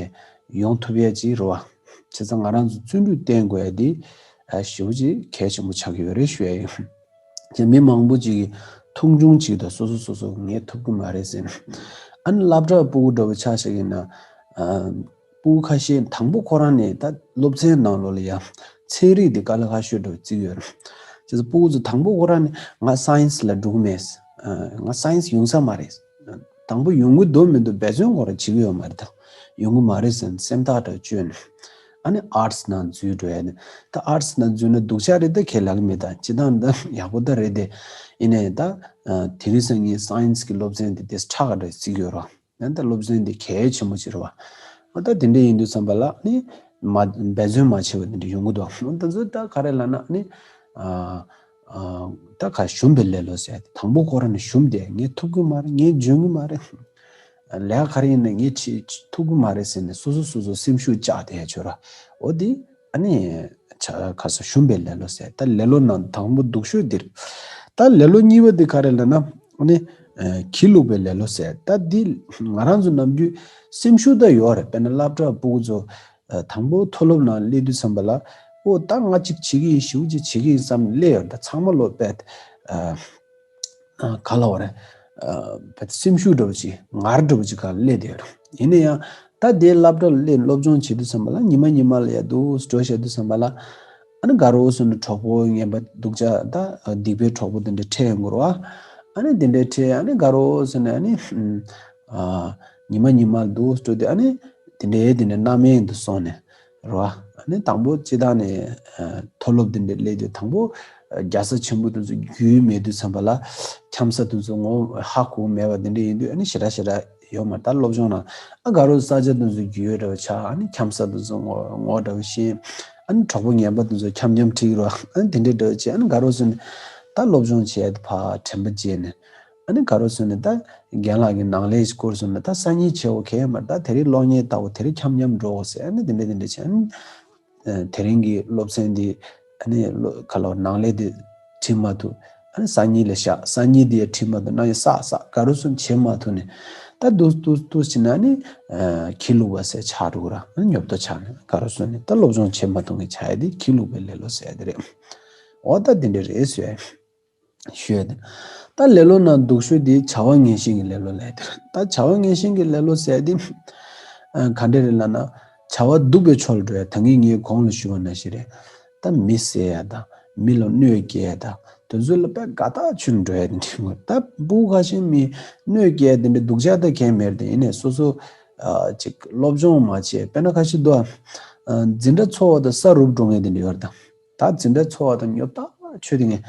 ཡོང་ཐུབ་ཡས་ཅིག་རེད་བ། བྱས་ཙང་ང་རང་ཚོ་བརྩོན་འགྲུས་བསྟེན་དགོས་ཡ་དེ་ཨ་ཞེ་པོ་ཅིག་གལ་ཆེན་པོ་ཆགས་ཀྱི་ཡོད་རེད་ཞུ་ཡ་ཡིན། ཀྱི་མི་མང་པོ་ཅིག་གིས་མཐོང་ཆུང་བྱེད་དང་སོ་སོ་སོ་སོ་ངས་ཐུབ་ཀྱི་མ་རེད་ཟེར། ཨ་ནི་སློབ་གྲྭ་ཕྲུ་གུ་འདྲ་བོ་ཆ་བཞག་ཡིན་ན། ཨ་ཕྲུ་གུ་ཁ་ཤས་དང་པོ་ཁོ་རང་ནས་ད་སློབ་ཚན་ནང་ལོགས་ལ་ཡ་ཚན་རིག་དེ་དཀའ་ལས་ཁག་ཤོས་འདྲ་བོ་བརྩི་གི་ཡོད་རེད། བྱས་ཙང་ཕྲུ་གུ་ཚོ་དང་པོ་ཁོ་རང་ནས་ང་སའེན་སི་ལ་འགྲོ་གི་མེད། ཨ་ང་སའེན་སི་ཡོང་ས་མ་རེད། དང་པོ་ཡོང་གི་འདུག་མི་འདུག་འབད་བརྩོན་ཁོ་རང་བྱེད་ཀྱི་ཡོད་མ་རེད་ད། ཡོང་གི་མ་རེད་ཟེར་ནས་སེམས་ཐག་འདྲ་བཅོས་ནས། ཨ་ནི་ཨར་ཊི་སི་ནང་འཛུལ་འགྲོ་ཡ་ནི། ད་ཨར་ཊི་སི་ནང་འཛུལ་ན་སྡུག་ཅག་རེད་ད་ཁས་ལེན་གྱི་མེད་ད། སྤྱིར་བཏང་ད་ཡག་པོ་ད་རེད་དེ། ཡིན་ནའི་ད་ཨ་དེ་རིང་སང་ཉིན་སའེན་སི་གི་སློབ་ཚན་དེ་དེ་ཁྲག་ག་འདྲ་བརྩི་གི་ཡོད་རེད། ཡང་ད་སློབ་ཚན་དེ་གལ་ཆེན་པོ་ཅིག་རེད་བ། ཨ་ད་དེ་འདྲ་ཡིན་དུས་ཙམ་པ་ལ་ནི་མ་འབད་བརྩོན་མ་བྱས་པ་དེ་འདྲ་ཡོང་གི་འདུག་ཨ་ད་ཚོད་ད་ག་རེ་ལབ་ན་ནི་ཨ་ཨ་ད་ག་ཞུམ་པའི་ལེ་ལོ་ཟེར་ཡ་དེ་དང་པོ་ཁོ་རང་ནས་ཞུམ་སྟེ་ངས་ཐུབ་ཀྱི་མ་རེད། ངས་འཇོན་གྱི་མ་རེད། ལས་ཀ་ག་རེ་ཡིན་ན་ངས་བྱེད་ཐུབ་ཀྱི་མ་རེད་ཟེར་ནས་སོ་སོ་སོ་སོ་སེམས་ཤུགས་བཅག་བསྡད་ཡ་ཅིག་ཡོད་ར། འོ་དེ་ཨ་ནི་ཆ་ཁ་སང་ཞུམ་པའི་ལེ་ལོ་ཟེར། ད་ལེ་ལོ་ནང་དང་པོ་སྡུག་ཤོས་འདི་རེད། ད་ལེ་ལོ་གཉིས་པ་འདི་ག་རེ་ལབ་ན་ཨ་ནི་ཨ་སྒྱིད་ལུག་པའི་ལེ་ལོ་ཟེར། ད་འདི་ང་རང་ཚོ་ནམ་རྒྱུན་སེམས་ཤུགས་ད་ཡོད་རེད། དཔེར་ན་སློབ་གྲྭ་ཕྲུ་གུ་ཚོ་ཨ་དང་པོ་མཐོ་སློབ་ནང་སླེབས་དུས་ཙམ་པ་ལ་ཨོ་ད་ང་གཅིག་བྱེད་ཀྱི་ཡིན། ཞེ་པོ་ཅིག་བྱེད་ཀྱི་ཡིན་བསམ་སླེབས་ཡོད་རེད། ད་ཚང་མ་ལོ་པད་ཨ། ཨ་ག་ལབ་དགོས་རེད། ཨ་བད་སེམས་ཤུགས་འདྲ་བོ་ཅིག་ངར་འདྲ་བོ་ཅིག་ག་སླེབས་བསྡད་ཡོད་རེད། ཡིན་ན་ཡང་ད་དེ་སློབ་གྲྭ་ལ་སླེབས་སློབ་སྦྱོང་བྱེད་དུས་ཙམ་པ་ལ་ཉི་མ་ཉི་མ་ལ་ཡ་འདུག་སེ་འགྲོ་བྱེད་དུས་ཙམ་པ་ལ་ཨ་ནི་དགའ་རོགས་སོང་ནས་གྲོགས་པོ་ངན་པ་སྡུག་ཅག་ད་སྡིག་པའི་གྲོགས་པོ་དེ་འདྲ་འཕྲད་ཡོང་གི་རེད་བ། ཨ་ནི་དེ་འདྲ་འཕྲད་ཨ་ནི་དགའ་རོགས་སོང་ནས་ཨ་ནི་ཨ་ཉི་མ་ཉི་མ་ལ་འདུག་སེ་འགྲོ་དུས་ཨ་ནི་དེ་འདྲ་དེ་འདྲ་རྣམ་གཡེང་དུ་སོང་ནས། རེད་བ། ཨ་ནི་དང་པོ་སྤྱིར་བཏང་ནས་ཨ་མཐོ་སློབ་དེ་འདྲ་སླེབས་དུས་དང་པོ་ཨ་རྒྱལ་ས་ཆེན་པོ་དེ་ཚོ་རྒྱུས་མེད་དུས་ཙམ་པ་ལ་འཁྱམ་ས་དེ་ཚོ་ངོ་ཧ་གོ་མེད་པ་དེ་འདྲ་ཡིན་དུས་ཨ་ནི་ཞེ་དྲག་ཞེ་དྲག་ཡོད་མ་རེད། ད་སློབ་སྦྱོང་ནང་ཨ་དགའ་རོགས་ས་ཆ་དེ་ཚོ་རྒྱུས་ཡོད་འདྲ་བ་ཆགས། ཨ་ནི་འཁྱམ་ས་དེ་ཚོ་ངོ་ངོ་འདྲ་བ་ཤེས། ཨ་ནི་གྲོགས་པོ་ངན་པ་དེ་ཚོ་འཁྱམ་འཁྱམ་ཁྲིད་རོགས། ཨ་ནི་དེ་འདྲ་འདྲ་བ་བྱས། ཨ་ནི་དགའ་རོགས་སོང་ནས་ད་སློབ་སྦྱོང་བྱས་ཏེ་ཕར་དྲན་པ་བརྗེད་ནས། ཨ་ནི་དགའ་རོགས་སོང་ནས་ད་རྒན་ལགས་ཀྱི་ནང་ལས་སྐོར་སོང་ནས་ད་སང་ཉིན་བྱེད་འོ་གས་མ་ད་དེ་རིང་གློག་བརྙན་ལྟ་འོ་དེ་རིང་འཁྱམ་འཁྱམ་འགྲོ་འོ་ཟེར། ཨ་ནི་དེ་འདྲ་དེ་འདྲ་བྱས། ཨ་ནི་དེ་རིང་གི་སློབ་ཚན་འདི་ཨ་ནི་ལོ་ག་ལོ་ནང་ལས་འདི་ཁྲིད་མ་ཐུབ། ཨ་ནི་སང་ཉིན་ལ་བཞག་སང་ཉིན་འདི་ཡ་ཁྲིད་མ་ཐུབ་ན་ཡ་བསགས་བསགས་དགའ་རོགས་སོང་བྱེད་མ་ཐུབ་ནས་ད་འདུག་འདུག་འདུག་བྱས་ན་ཨ་ནི་ཁྱི་ལུག་པ་ཟེར་ཆགས་འགྲོ་གི་ར། ཨ་ནི་ཉོབ་ཏོ་ཆགས་ནས་དགའ་རོགས་སོང་ནས་ད་སློབ་སྦྱོང་བྱེད་མ་ཐུབ་མཁན་ཆགས་ཡ་དེ་ཁྱི་ལུག་པའི་ལེ་ལོ་ཟེར་ཡ་དེ་རེད། འོ་ད་དེ་འདྲ་རེད་ཟེར་ཡ། ཞུས་ཏེ། ད་ལེ་ལོ་ནང་སྡུག་ཤོས་དེ་བྱ་བ་ངན་ཞེན་གྱི་ལེ་ལོ་ལབ་ཡ་དེ་རེད། ད་བྱ་བ་ངན་ཞེན་གྱི་ལེ་ལོ་ཟེར་ཡ་དེ། ཨ་ག་འདྲ་རེད་ལབ་ན། བྱ་བ་སྡུག་པའི་ཕྱོགས་ལ་འགྲོ་ཡ་ད་གིན་ངས་གོང་ལ་ཞུས་པ་ནང་བཞིན་རེད། ད་མི་བསད་ཡ་དང་ མི་ལ་གནོད་སྐྱེལ་ད། དེ་ཚོ་ལ་དཔེ་དགའ་ཐག་ཆོད་འགྲོ་ཡ་དེ་འདྲ་ཡོད། ད་ཕྲུ་གུ་ཁ་ཤས་མི་གནོད་སྐྱེལ་དེ་འདྲ་སྡུག་ཅག་ད་གང་མེད་དེ། ཡིན་ནའི་སོ་སོ་ཨ་ཅིག་སློབ་སྦྱོང་མ་བྱས། དཔེར་ན་ཁ་ཤས་འདུག་ཨ། འཛིན་གྲྭ་ཚོགས་པ་དང་ས་རུབ་འགྲོ་མཁན་དེ་འདྲ་ཡོད་རེད་ད། ད་འཛིན་གྲྭ་ཚོགས་པ་དང་ཉོབ་ཐག་ཆོད་དེ་ངས།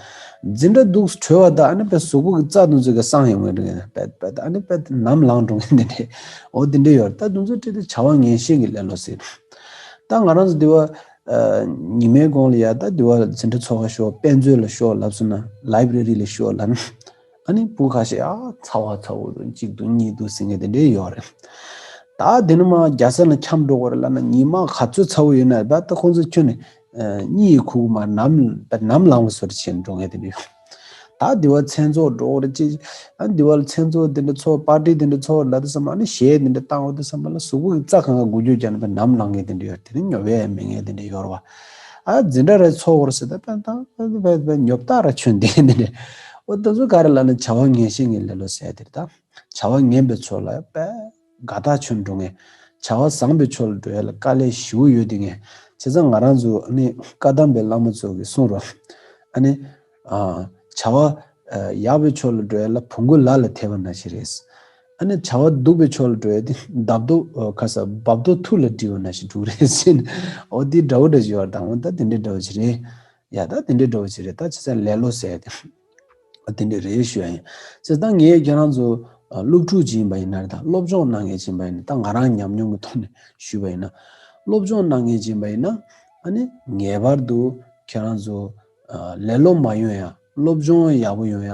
འཛིན་གྲྭ་འདུག་གྲོལ་བ་ད་ཨ་ནི་དཔེ་གཟུགས་པོ་གི་རྩ་དེ་ཚོ་གི་སངས་ཡོང་མཁན་འདྲ་ངས། དཔེ་དཔེ་ད་ཨ་ནི་དཔེ་ནམ་ལངས་འགྲོ་མཁན་དེ་འདྲ། འོ་དེ་འདྲ་ཡོད་རེད། ད་དེ་ཚོ་ཁྲིད་དེ་བྱ་བ་ངན་ཤེས་ཀྱི་ལེ་ལོ་ཟེར། ད་ང་རང་ཚོ་འདི་བ་ཨ་ཉི་མའི་གོང་ལ་ཡ་ད་འདི་བ་འཛིན་གྲྭ་ཚོགས་ཁ་ཤོག་དཔེ་མཛོད་ལ་ཤོག་ལབ་སོང་ན། ལའི་བྷ་རེ་རི་ལ་ཤོག་ལབ་ན། ཨ་ནི་ཕྲུ་གུ་ཁ་ཤས་ཨ་ཚ་བ་ཚ་བོ་འདུག་གཅིག་འདུག་གཉིས་འདུག་ཟེར་མཁན་དེ་འདྲས་ཡོད་རེད། ད་དེ་ནི་མ་རྒྱལ་ས་ལ་འཁྱམས་འགྲོ་གི་རེད་ལབ་ན། ཉི་མ་ག་ཚོད་ཚ་བོ་ཡིན་ན་བ་ད་ཁོང་ཚོ་ཁྱོན་ནས་ཨ་གཉིད་ཁུག་མ་ནམ་ནམ་ལངས་པ་བཟོ་འདྲ་བྱས་ནས་འགྲོ་མཁན་དེ་འདྲས་ཡོད། ད་འདི་བ་མཚན་ཚོགས་འགྲོ་གི་རེད་ཅེས། ཨ་འདི་བ་ལ་མཚན་ཚོགས་དེ་འདྲ་ཚོགས། པར་ཊི་དེ་འདྲ་ཚོགས་ལབ་དུས་ཙམ་པ། ཨ་ནི་གཞས་དེ་འདྲ་བཏང་བ་དུས་ཙམ་པ་ལ་གཟུགས་པོ་གི་རྩ་གང་ག་འགུལ་སྐྱོད་རྒྱག་ནས་བ་ནམ་ལངས་མཁན་དེ་འདྲ་ཡོད་རེད། དེ་ནི་ཉོབ་ཡས་མེད་མཁན་དེ་འདྲ་ཡོད་རེད་བ། ཨ་འཛིན་གྲྭ་རེ་ཚོགས་དགོས་རེད་ཟེར་ད། དཔེ་ད་དཔེ་དཔེ་དཔེ་ཉོབ་ཐག་ར་ཆོད་དེ་འདི་འདྲ། འོ་དེ་ཚོ་ག་རེ་ལབ་ན་བྱ་བ་ངན་ཤེས་ཀྱི་ལེ་ལོ་ཟེར་དེ་རེད་ད། བྱ་བ་ངན་པའི་ཕྱོགས་ལ་དཔེ་དགའ་ཐག་ཆོད་འགྲོ་མཁན། བྱ་བ་བཟང་པའི་ཕྱོགས་ལ་འགྲོ་ཡ་ལ་དཀའ་ལས་ཞེ་པོ་ཡོད་དེ་ངས། བྱས་ཙང་ང་རང་ཚོ་ཨ་ནི་བཀའ་གདམས་པའི་བླ་མ་ཚོ་གིས་གསུངས་རོགས། ཨ་ནི་ཨ་བྱ་བ་ཨ་ཡག་པའི་ཕྱོགས་ལ་འགྲོ་ཡ་ལ་བོང་གུ་ལ་ལ་ཐེབས་པ་ནང་བཞིན་རེད། ཨ་ནི་བྱ་བ་སྡུག་པའི་ཕྱོགས་ལ་འགྲོ་ཡ་དེ་འདབ་རྡོ་ཨ་ཁ་ས་འབབ་རྡོ་ཐུར་ལ་དཀྲིས་པ་ནང་བཞིན་འགྲོ་གི་རེད་ཟེར་ནས། འོ་དེ་འདྲ་བོ་འདྲ་ཞིག་ཡོད་རེད་ད། འོ་ད་དེ་འདྲའི་འདྲ་བོ་ཞིག་རེད། ཡ་ད་དེ་འདྲའི་འདྲ་བོ་ཞིག་རེད། ད་བྱས་ཙང་ལེ་ལོ་ཟེར་ཡ་དེ། དེ་འདྲ་རེད་ཞུ་ཡ་ཡིན། བྱས་ཙང་ངས་ཁྱེད་རང་ཚོ་ཨ་སློབ་ཕྲུག་ཅིག་ཡིན་པ་ཡིན་ན་རེད་ད། སློབ་སྦྱོང་གནང་མཁན་ཅིག་ཡིན་པ་ཡིན་ན། ད་ང་རང་ཉམས་མྱོང་གི་ཐོག་ནས་ཞུས་པ་ཡིན་ན། སློབ་སྦྱོང་གནང་མཁན་ཅིག་ཡིན་པ་ཡིན་ན། ཨ་ནི་ངེས་པར་དུ་ཁྱེད་རང་ཚོ་ཨ་ལེ་ལོ་མ་ཡོང་ཡ། སློབ་སྦྱོང་ཡག་པོ་ཡོང་ཡ།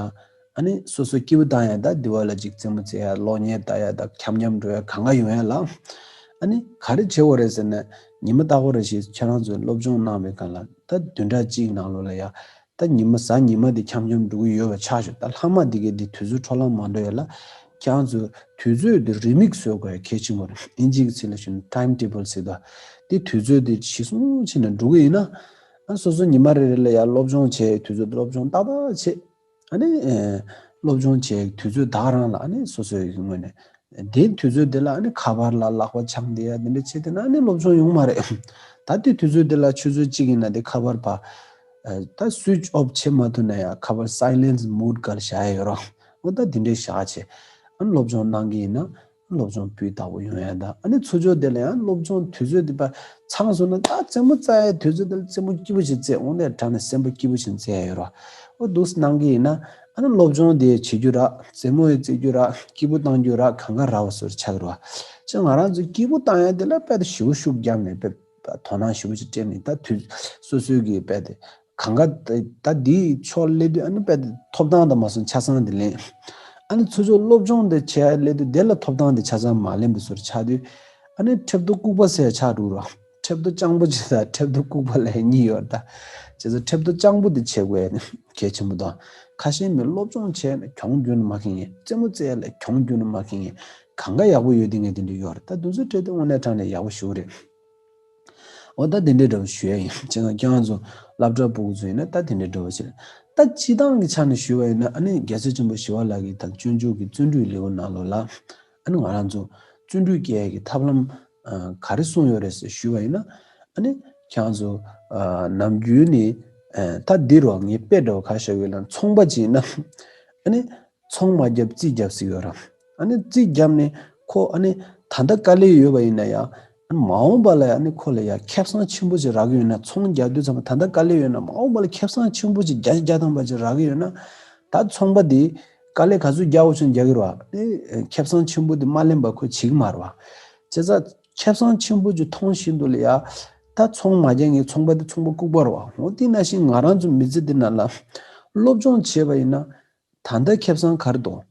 ཨ་ནི་སོ་སོ་སྐྱིད་པོ་བཏང་ཡ། ད་འདི་བ་ལ་ཅིག་རྩེད་མོ་རྩེ་ཡ། གློག་བརྙན་ལྟ་ཡ། ད་འཁྱམ་འཁྱམ་འགྲོ་ཡ་གང་ག་ཡོང་ཡ་ལ། ཨ་ནི་ག་རེ་བྱེད་དགོས་རེད་ཟེར་ན། ཉི་མ་རྟག་པ་རེ་བཞིན་ཁྱེད་རང་ཚོས་སློབ་སྦྱོང་གནང་བའི་སྒང་ལ་ད་བདུན་ཕྲག་གཅིག་ནང་ལོགས་ལ་ཡ། ད་ཉི་མ་གཟའ་ཉི་མ་དེ་འཁྱམ་འཁྱམ་འགྲོ་གི་ཡོད་པ་ཆགས་ཤོག་ད་ལྷག་མ་དེ་གའི་དེ་དུས་ཚོད་འཕྲོ་བརླག་མ་འགྲོ་ཡ་ལ། ཁྱེད་རང་ཚོས་དུས་ཚོད་དེ་རེའུ་མིག་བཟོ་དགོས་ཡ་གལ་ཆེན་པོ་རེད། ཨིན་ཇིའི་ཚིག་ལ་ཞུ་ན་ཊའིམ་ཊེ་བལ་ཟེར་དུས། དེ་དུས་ཚོད་དེ་གཞིར་བཟུང་བྱས་ནས་འགྲོ་གི་ཡིན་ན། ཨ་སོ་སོ་ཉི་མ་རེ་རེ་ལ་ཡ་སློབ་སྦྱོང་བྱས། དུས་ཚོད་སློབ་སྦྱོང་ཏག་ཏག་བྱས། ཨ་ནི་ཨེ་སློབ་སྦྱོང་བྱས། དུས་ཚོད་ད་ག་རང་ལ་ཨ་ནི་སོ་སོའི་ངོས་ནས་དེ་དུས་ཚོད་དེ་ལ་ཨ་ནི་ཁ་པར་ལ་ལག་པ་འཆང་བསྡད་ཡ་དེ་འདྲ་བྱས་བསྡད་ན་ཨ་ནི་སློབ་སྦྱོང་ཡོང་མ་རེད། ད་དེ་དུས་ཚོད་དེ་ལ་ཆུ་ཚོད་གཅིག་ཡིན་ན་དེ་ཁ་པར་ཕར་ཨ་ད་སུའིཆ་ཨོཕ་བྱེད་མ་ཐུབ་ན་ཡ་ཁ་པར་སའི་ལེན་སི་མོཌ་སྒང་ལ་བཞག་ཡ་ཡོད་རེད། འོ་ད་དེ་འདྲའི་བཞག་བྱས། ཨ་ནི་སློབ་སྦྱོང་གནང་གི་ཡིན་ན། སློབ་སྦྱོང་སྤུས་དག་པོ་ཡོང་ཡ་དང་། ཨ་ནི་ཚུར་ཕྱོགས་དེ་ལ་ཡང་སློབ་སྦྱོང་དུས་ཚོད་དེ་ཕར་ཚང་སོང་ན། ད་རྩེད་མོ་རྩེ་ཡའི་དུས་ཚོད་དེ་ལ་རྩེད་མོ་སྐྱིད་པོ་ཞིག་རྩེ། འོ་ནས་དྲང་ནས་སེམས་པ་སྐྱིད་པོ་ཞིག་རྩེ་ཡ་ཡོད་རེད། འོ་འདུག་སེ་གནང་གི་ཡིན་ན། ཨ་ནི་སློབ་སྦྱོང་དེ་བྱེད་རྒྱུ་ར། རྩེད་མོ་ཡི་རྩེ་རྒྱུ་ར། སྐྱིད་པོ་གཏོང་རྒྱུ་ར། གང་ག་རག་པ་བཟོ་འདྲ་ཆགས་ཀྱི་རེད་བ། ཅེས་ང་རང་ཚོ་སྐྱིད་པོ་གཏོང་ཡ་དེ་ལ་དཔེ་དེ་ཞེ་པོ་ཤུགས་བརྒྱབ་ནས་དཔེ་དོ་སྣང་ཞེ་པོ་ཞིག་སྤྲད་ནས། ད་དུས་སོ་སོའི་གི་དཔེ་དེ་གང་ག་ད་འདིའི་ཕྱོགས་སླེབས་དུས་ཨ་ནི་དཔེ་དེ་ཐོབ་ཐང་དང་མ་སོང་ཆ་ཚང་དེ་ལེན། ཨ་ནི་ཚུར་ཕྱོགས་སློབ་སྦྱོང་དེ་བྱེད་ཡ་སླེབས་དུས་དེ་ལ་ཐོབ་ཐང་དེ་ཆ་ཚང་མ་ལེན་པའི་བཟོ་འདྲ་ཆགས་དུས། ཨ་ནི་ཁྲེབ་ཏོ་ལྐུགས་པ་ཟེར་ཡ་ཆགས་འགྲོ་གི་རེད་བ། ཁྲེབ་ཏོ་སྤྱང་པོ་ཅིག་དང་ཁྲེབ་ཏོ་ལྐུགས་པ་ལབ་ཡ་གཉིས་ཡོད་རེད་ད། བྱས་ཙང་ཁྲེབ་ཏོ་སྤྱང་པོ་དེ་བྱེད་དགོས་ཡ་ནི་གལ་ཆེན་པོ་འདུག་ཁ་ཤས་མི་སློབ་སྦྱོང་བྱས་ནས་གྱོང་རྒྱུག་ནི་མ་མཁྱེན་མཁན། རྩེད་མོ་རྩེ་ཡ་ལ་གྱོང་རྒྱུག་ནི་མ་མཁྱེན་མཁན། གང་ག་ཡག་པོ་ཡོད་དེ་ངས་དེ་འདྲ་ཡོད་རེད། ད་དེ་ཚོ་འཕྲད་དུས་དངོས་གནས་དྲང་གནས་ཡག་པོ་ཞེ་པོ་རེད། འོ་ད་དེ་འདྲའི་འདྲ་བོ་ཞུ་ཡ་ཡིན། བྱས་ཙང་ཁྱེད་རང་ཚོ་སློབ་གྲྭ་ཕྲུ་གུ་ཚོ་ཡིན་ན་ད་དེ་འདྲའི་འདྲ་བོ་ཞིག་རེད། ད་སྤྱིར་བཏང་གི་ཆ་ནས་ཞུས་པ་ཡིན་ན། ཨ་ནི་རྒྱལ་སྲས་ཆེན་པོ་ཞི་བ་ལྷ་གིས་ད་སྤྱོད་འཇུག་གི་བརྩོན་འགྲུས་ལེའུ་ནང་ལོགས་ལ། ཨ་ནི་ང་རང་ཚོ་བརྩོན་འགྲུས་སྐྱེ་ཡ་གི་ཐབས་ལམ་ཨ་ག་རེ་གསུངས་ཡོད་རེད་ཟེར་ཞུས་པ་ཡིན་ན། ཨ་ནི་ཁྱེད་རང་ཚོ་ཨ་ནམ་རྒྱུན་ནས་ཨ་ད་འདི་རུ་ངས་དཔེ་འདྲ་བོ་ཁ་ཤས་ཡོད་ལ། ཚོང་པ་ཅིག་ཡིན་ན་ཨ་ནི། ཚོང་མ་བརྒྱབ་རྩིས་རྒྱབ་ཟེར་གྱི་ཡོད་རེད། ཨ་ནི་རྩིས་བརྒྱབ་ནས་ཁོ་ཨ་ནི་ད་ལྟ་དཀའ་ལས་ཡོད་པ་ཡིན་ན་ཡང་། ཨ་ནི་མ་འོངས་པ་ལ་ཡང་ཨ་ནི་ཁོ་ལ་ཡང་ཁེ་བཟང་ཆེན་པོ་ཅིག་རག་གི་ཡོད་ན། ཚོང་རྒྱག་དུས་ཙམ་པ་ད་ལྟ་དཀའ་ལས་ཡོད་ན་མ་འོངས་པ་ལ་ཁེ་བཟང་ཆེན་པོ་ཅིག་བརྒྱ་ཆ་བརྒྱ་ཐམ་པ་ཅིག་རག་གི་ཡོད་ན། ད་ཚོང་པ་དེ་དཀའ་ལས་ག་ཚོད་རྒྱག་དགོས་བྱུང་རྒྱག་གི་རེད་བ། དེ་ཁེ་བཟང་ཆེན་པོ་དེ་མ་ལེན་པ་ཁོ་བྱེད་ཀྱི་མ་རེད་བ། བྱས་ཙང་ཁེ་བཟང་ཆེན་པོ་ཅིག་མཐོང་བཞིན་དུ་ལ་ཡ། ད་ཚོང་མ་རྒྱག་མཁན་ཚོང་པ་དེ་ཚོང་པ་ལྐུགས་པ་རེད་བ། འོ་དེ་ནང་བཞིན་ང་རང་ཚོ་མི་ཚེ་འདི་ནང་ལ་སློབ་སྦྱོང་བྱས་པ་ཡིན་ན། ད་ལྟ་ཁེ་བཟང་ག་རེ་འདུག་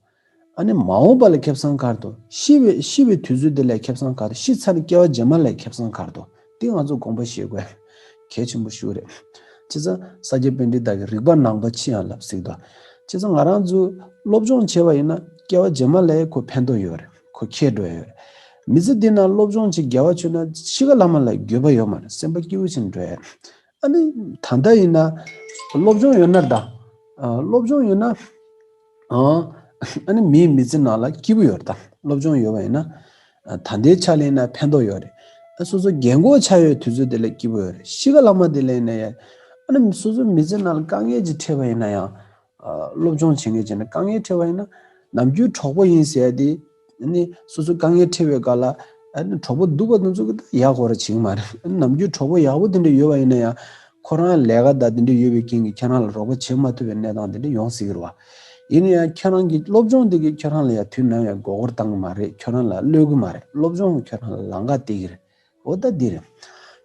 ཨ་ནི་མ་འོངས་པ་ལ་ཁེ་བཟང་ག་རེ་འདུག་ཤི་བའི་ཤི་བའི་དུས་ཚོད་དེ་ལ་ཁེ་བཟང་ག་རེ། ཤི་ཚར་ནས་སྐྱེ་བ་རྗེས་མ་ལ་ཁེ་བཟང་ག་རེ་འདུག་དེ་ང་ཚོ་དགོངས་པ་བཞེས་དགོས་གལ་ཆེན་པོ་ཞིག་རེད། བྱས་ཙང་ས་སྐྱ་པཎྜི་ཏ་གིས་རིག་པ་ནང་པ་ཕྱི་ཡང་བསླབ་ཟེར་གྱི་འདུག་བྱས་ཙང་ང་རང་ཚོ་སློབ་སྦྱོང་བྱས་པ་ཡིན་ན་སྐྱེ་བ་རྗེས་མ་ལ་ཁོ་ཕན་ཐོགས་ཡོད་རེད། ཁོ་ཁྱད་འགྲོ་ཡ་ཡོད་རེད། མི་ཚེ་འདི་ནང་སློབ་སྦྱོང་ཅིག་དགེ་བ་བྱུང་ན་ཤི་ཁ་ལ་མ་ལ་འགྱོད་པ་ཡོད་མ་རེད། སེམས་པ་སྐྱིད་པོ་ཅིག་འགྲོ་ཡ་རེད། ཨ་ནི་ད་ལྟ་ཡིན་ན་སློབ་སྦྱོང་ཡོད་ན་ད། ཨ་སློབ་སྦྱོང་ཡོད་ན། ཨ་ཨ་ནི་མིའི་མི་ཚེ་ནང་ལ་སྐྱིད་པོ་ཡོད་རེད་ད། སློབ་སྦྱོང་ཡོད་པ་ཡིན་ན། ཨ་ད་ལྟའི་ཆ་ལ་ཡིན་ན་ཕན་ཐོགས་ཡོད་རེད། ཨ་སོ་སོ་རྒན་གོག་ཆགས་ཡོད་དུས་ཚོད་དེ་ལ་སྐྱིད་པོ་ཡོད་རེད། ཤི་ཁ་ལ་མ་དེ་ལ་ཡིན་ན་ཡ། ཨ་ནི་སོ་སོའི་མི་ཚེ་ནང་ལ་དཀའ་ངལ་ཅིག་འཕྲད་པ་ཡིན་ན་ཡང་། ཨ། སློབ་སྦྱོང་བྱེད་མཁན་བྱས་ནས་དཀའ་ངལ་འཕྲད་པ་ཡིན་ན། ནམ་རྒྱུན་གྲོགས་པོ་ཡིན་ཟེར་ཡ་དེ། ཨ་ནི་སོ་སོ་དཀའ་ངལ་འཕྲད་པའི་སྐབས་ལ། ཨ་ནི་གྲོགས་པོ་སྡུག་པ་དེ་ཚོ་གིས་ད་ཡག་པོ་ར་བྱེད་ཀྱི་མ་རེད། ཨ་ནི་ནམ་རྒྱུན་གྲོགས་པོ་ཡག་པོ་དེ་འདྲ་ཡོད་པ་ཡིན་ན་ཡང་། ཁོ་རང་ལས་ཀ་དང་དེ་འདྲ་ཡོད་པའི་རྐྱེན་གྱིས་ཁྱེད་རང་ལ་རོགས་པ་བྱེད་མ་ཐུབ་པའི་གནས་སྟངས་དེ་འདྲ་ཡོང་སྲིད་ཀྱི་རེད་བ། ཡིན་ན་ཡང་ཁྱེད་རང་གི་སློབ་སྦྱོང་དེ་གིས་ཁྱེད་རང་ལ་ཡང་དུས་ནམ་ཡང་མགོ་སྐོར་བཏང་གི་མ་རེད། ཁྱེད་རང་ལ་གློད་ཀྱི་མ་རེད། སློབ་སྦྱོང་གིས་ཁྱེད་རང་ལ་ལམ་ཁ་སྟེར་གྱི་རེད། འོ་ད་འདི་རེད།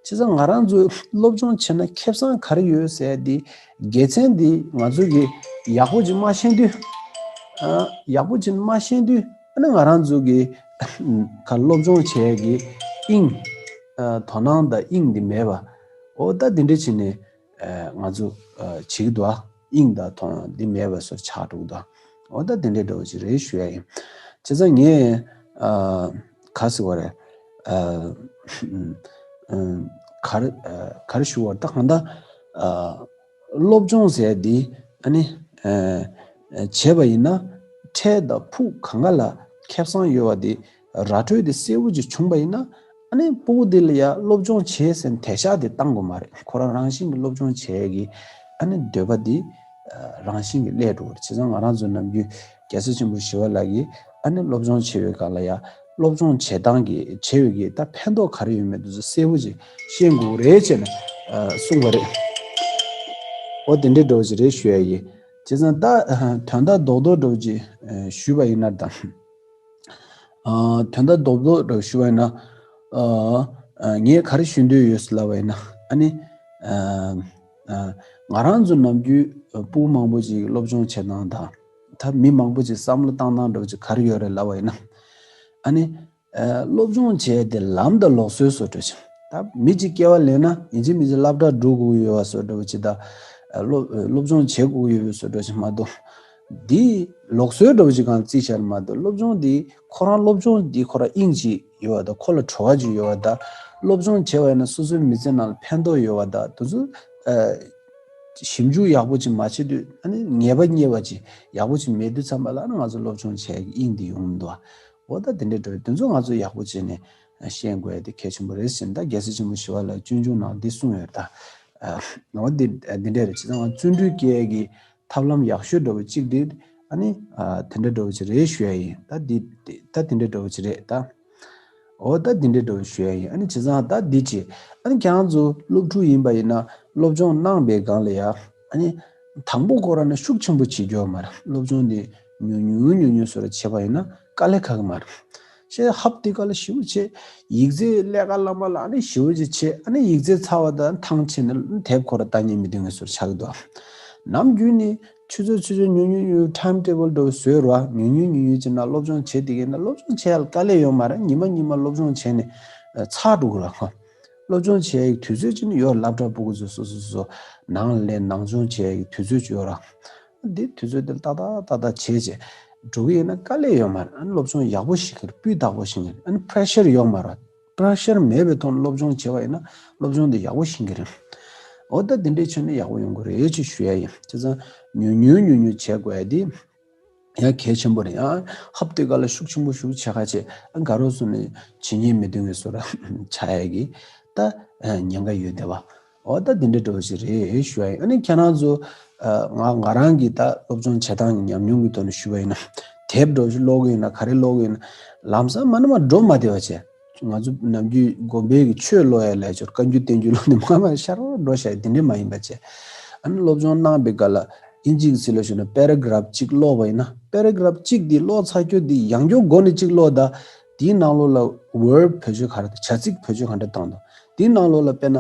བྱས་ཙང་ང་རང་ཚོས་སློབ་སྦྱོང་བྱས་ན་ཁེ་བཟང་ག་རེ་ཡོད་ཟེར་དེ། དགེ་མཚན་དེ་ང་ཚོ་གིས་ཡག་པོ་ཅིག་མ་ཤེས་དུས། ཨ། ཡག་པོ་ཅིག་མ་ཤེས་དུས། ཨ་ནི་ང་རང་ཚོ་གིས་ག་སློབ་སྦྱོང་བྱེད་ཡས་ཀྱི་དབྱིངས། ཨ། དོ་སྣང་དང་དབྱིངས་དེ་མེད་པ། འོ་ད་དེ་འདྲ་བྱས་ནས། ཨ། ང་ཚོ། ཨ། བྱེད་ཀྱི་འདུག་ཨ། དབྱིངས་དང་དོ་སྣང་དེ་མེད་པ་བཟོ་ཆགས་འགྲོ་གི་འདུག་ཨ། འོ་ད་དེ་འདྲ་འདྲ་བོ་ཅིག་རེད་ཞུ་ཡ་ཡིན། བྱས་ཙང་ངས། ཨ། ག་ཟེར་བ་རེད། ཨ། ཨ། ག་རེ། ཨ། ག་རེ་ཞུ་བ་རེད། ད་གང་ལྟར། ཨ། སློབ་སྦྱོང་ཟེར་ཡ་འདི། ཨ་ནི། ཨ། བྱས་པ་ཡིན་ན། འཕྲལ་དང་ཕུགས་གང་ག་ལ་ཁེ་བཟང་ཡོད་པ་འདི་ར་སྤྲོད་དེ་གསལ་པོ་ཅིག་བྱུང་པ་ཡིན་ན། ཨ་ནི་སྤུ་གུ་འདི་ལ་ཡ་སློབ་སྦྱོང་བྱེད་ཟེར་ནས་དད་ཤགས་དེ་བཏང་དགོས་མ་རེད། ཁོ་རང་རང་བཞིན་གྱིས་སློབ་སྦྱོང་བྱེད་ཡ་གི། ཨ་ནི་འདོད་པ་འདི། ཨ། རང་བཞིན་གྱིས་སླེབས་འགྲོ་གི་རེད། བྱས་ཙང་ང་རང་ཚོ་ནམ་རྒྱུན་རྒྱལ་སྲས་ཆེན་པོ་ཞི་བ་ལྷ་གིས། ཨ་ནི་སློབ་སྦྱོང་བྱེད་པའི་སྐབས་ལ་ཡ། སློབ་སྦྱོང་བྱེད་སྟངས་ཀྱི་བྱེད་པའི་གི་ད་ཕན་ཐོགས་ག་རེ་ཡོད་མེད་དེ་ཚོ་གསལ་པོ་ཅིག་ཤེས་དགོས་རེད་ཅེས་ནས། ཨ། གསུངས་པ་རེད། འོ་དེ་འདྲའི་འདྲ་བོ་ཅིག་རེད་ཞུ་ཡ་ཡིན། བྱས་ཙང་ད། ཨ། དོན་དག་རྡོག་རྡོག་འདྲ་བོ་ཅིག་ཨ། ཞུས་པ་ཡིན་ན་ད། ཨ། དོན་དག་རྡོག་རྡོག་འདྲ་བོ་ཞུས་པ་ཡིན་ན། ཨ། ཨ། ངས་ག་རེ་ཞུ་འདོད་ཡོད་ཟེར་ལབ་པ་ཡིན་ན། ཨ་ནི། ཨ། ཨ། ང་རང་ཚོ་ནམ་རྒྱུན་སྤུ་གུ་མང་པོ་ཅིག་སློབ་སྦྱོང་བྱེད་སྟངས་དང་། ད་མི་མང་པོ་ཅིག་བསམ་བློ་བཏང་སྟངས་འདྲ་བོ་ཅིག་ག་རེ་ཡོད་རེད་ལབ་པ་ཡིན་ན། ཨ་ནི། ཨ། སློབ་སྦྱོང་བྱས་ཏེ་ལམ་དང་ལུགས་སྲོལ་བཟོ་འདྲ་ཅིག་ད་མི་གཅིག་སྐྱེ་བ་ལེན་ན་ཡིན་གཅིག་མིན་གཅིག་སློབ་གྲྭ་འགྲོ་དགོས་ཀྱི་ཡོད་པ་བཟོ་འདྲ་བོ་ཅིག་དང་། ཨ། སློབ། སློབ་སྦྱོང་བྱེད་དགོས་ཀྱི་ཡོད་པ་བཟོ་འདྲ་ཅིག་མ་གཏོགས། འདི་ལུགས་སྲོལ་འདྲ་བོ་ཅིག་གང་བརྩིས་བཞག་མ་གཏོགས། སློབ་སྦྱོང་འདི་ཁོ་རང་སློབ་སྦྱོང་འདི་ཁོ་རང་དབྱིངས་ཅིག་ཡོད་པ་དང་། ཁོ་ལ་བྲོ་བ་ཅིག་ཡོད་པ་དང་། སློབ་སྦྱོང་བྱས་པ་ཡིན་ན་སོ་སོའི་མི་ཚེ་ནང་ལ་ཕན་ཐོགས་ཡོད་པ་དང་། དེ་ཚོ། ཨ། ཞིབ་འཇུག་ཡག་པོ་ཅིག་མ་བྱེད་དུས། ཨ་ནི་ངེས་པ་རྙེད་པ་ཅིག་ཡག་པོ་ཅིག་མེད་དུས་ཙམ་པ་ལ། ཨ་ནི་ང་ཚོ་སློབ་སྦྱོང་བྱེད་ཡག་གི་དབྱིངས་འདི་ཡོང་མི་འདུག་འོ་ད་དེ་འདྲའི་འགྲོ་དེ་ཚོ་ང་ཚོ་ཡག་པོ་བྱས་ནས་ཤེས་དགོས་ཡ་དེ་གལ་ཆེན་པོ་རེད་ཟེར་ནས། ད་རྒྱལ་སྲས་ཆེན་པོ་ཞི་བ་ལྷའི་སྤྱོད་འཇུག་ནང་འདི་གསུངས་ཡོད་ད། ཨ། འོ་འདི། འདི་འདྲ་རེད། བྱས་ཙང་བརྩོན་འགྲུས་སྐྱེ་ཡ་གི་ཐབས་ལམ་ཡག་ཤོས་འདྲ་བོ་གཅིག་འདི། ཨ་ནི། ཨ། དེ་འདྲ་འདྲ་བོ་ཅིག་རེད་ཞུ་ཡ་ཡིན། ད་འདི། འདི། ད་དེ་འདྲ་འདྲ་བོ་ཅིག་རེད་ད། འོ་ད་འདི་འདྲ་འདྲ་བོ་ཞུ་ཡ་ཡིན། ཨ་ནི་བྱས་ཙང་ད་འདི་བྱས། ཨ་ནི་ཁྱེད་རང་ཚོ་སློབ་ཕྲུག་ཡིན་པ་ཡིན་ན། སློབ་སྦྱོང་གནང་པའི་སྒང་ལ་ཡ། ཨ་ནི་དང་པོ་ཁོ་རང་ནས་ཤུགས་ཆེན་པོ་བྱེད་རྒྱུ་ཡོད་མ་རེད། སློབ་སྦྱོང་འདི་ཉུང་ཉུང་ཉུང་ཉུང་བཟོ་འདྲ་བྱས་པ་ཡིན་ན་དཀའ་ལས་ཁག་གི་མ་རེད། ཤེས་ཧབ་དེ་ག་ལ་ཞེ་པོ་བྱས། ཡིག་ཚད་ཀླད་ཀ་བླ་མ་ལ་ཨ་ནི་ཞེ་པོ་ཅིག་བྱས། ཨ་ནི་ཡིག་ཚད་ཚར་བ་དང་ཐང་ཆད་ནས་དེབ་ཁོ་རང་ལྟ་ཉན་མི་འདོད་མཁན་བཟོ་འདྲ་ཆགས་ཀྱི་འདུག་ནམ་རྒྱུན་ནས་ཆུ་ཚོད་ཆུ་ཚོད་ཉུང་ཉུང་ཉུང་ཉུང་ཊའིམ་ཊེ་བལ་འདྲ་བོ་བཟོས་རོགས། ཉུང་ཉུང་ཉུང་ཉུང་ཅིག་ནང་སློབ་སྦྱོང་བྱེད་བསྡད་མཁན་ན་སློབ་སྦྱོང་བྱེད་ཡ་ལ་དཀའ་ལས་ཡོད་མ་རེད། ཉི་མ་ཉི་མ་སློབ་སྦྱོང་བྱས་ནས་ཚར་འགྲོ་གི་རེད་ཁོ། སློབ་སྦྱོང་བྱེད་ཡ་གི་དུས་ཚོད་ཅིག་ནི་ཡོད། སློབ་གྲྭ་སྤུ་གུ་ཚོ་སོ་སོ་སོ་སོ་ནང་ལ་སླེབས་ནང་སྦྱོང་བྱེད་ཡ་གི་དུས་ཚོད་ཅིག་ཡོད་ར། འདི་དུས་ཚོད་འདི་ལ་ཏག་ཏག་ཏག་ཏག་བྱས་བྱས་འགྲོ་གི་ཡིན་ན་དཀའ་ལས་ཡོད་མ་རེད། ཨ་ནི་སློབ་སྦྱོང་ཡག་པོ་ཤེས་ཀྱི་རེད། སྤུས་དག་པོ་ཤེས་ཀྱི་རེད། ཨ་ནི་པི་རེ་ཤར་ཡོད་མ་རེད། པི་རེ་ཤར་མེད་པའི་ཐོག་ནས་སློབ་སྦྱོང་བྱས་པ་ཡིན་ན་སློབ་སྦྱོང་འདི་ཡག་པོ་ཤེས་ཀྱི་རེད། འོ་ད་འདི་འདྲའི་ཆ་ནས་ཡག་པོ་ཡོང་གི་རེད་ཅེས་ཞུ་ཡ་ཡིན། བྱས་ཙང་ཉུང་ཉུང་ཉུང་ཉུང་བྱེད་དགོས་ཡ་འདི་ཡང་གལ་ཆེན་པོ་རེད། ཡང་ཧབ་དེ་ག་ལ་ཤུགས་ཆེན་པོ་ཞིག་བྱེད་ཁ་བྱས། ཨ། དགའ་རོགས་སོང་ནས་བྱེད་ཉན་མི་འདོད་མཁན་བཟོ་འདྲ་ཆགས་ཡ་གི་ད། ཨ། ཉེན་ཁ་ཡོད་བསྡད་པ། འོ་ད་འདི་འདྲ་འདྲ་བོ་ཞིག་རེད་ཞུ་ཡ་ཡིན། ཨ་ནི་ཁྱེད་རང་ཚོ། ཨ། ང་ང་རང་གི་ད་སློབ་སྦྱོང་བྱེད་སྟངས་ཀྱི་ཉམས་མྱོང་གི་ཐོག་ནས་ཞུས་པ་ཡིན་ན། དེབ་འདྲ་བོ་ཞིག་ཀློག་གི་ཡིན་ན། ག་རེ་ཀློག་གི་ཡིན་ན། ལམ་སང་མ་ནི་མ་འགྲོ་མ་བདེ་བ་བྱས། ང་ཚོ་ནམ་རྒྱུན་དགོན་པའི་གི་ཆོས་ཀློག་ཡ་ལས་ཆོས་བཀའ་འགྱུར་བསྟན་འགྱུར་ཀློག་ནས་མ་མ་ཤར་འགྲོ་ཤག་དེ་འདྲས་མ་ཡིན་པ་བྱས། ཨ་ནི་སློབ་སྦྱོང་གནང་པའི་སྐབས་ལ་ཨིན་ཇི་གི་ཚིག་ལ་ཞུས་ན་པེ་ར་གྷ་རབ་གཅིག་ཀློག་པ་ཡིན་ན། པེ་ར་གྷ་རབ་གཅིག་འདི་ཀློག་ཚར་རྒྱུ་འདི་ཡང་བསྐྱར་མགོ་ནས་གཅིག་ཀློག་དང་། དེའི་ནང་ལོགས་ལ་ཝར་བི་བེད་སྤྱོད་ག་རེ་དང་། བྱ་ཚིག་བེད་སྤྱོད་ག་འདྲ་བཏང་འདུག་དེའི་ནང་ལོགས་ལ་དཔེར་ན་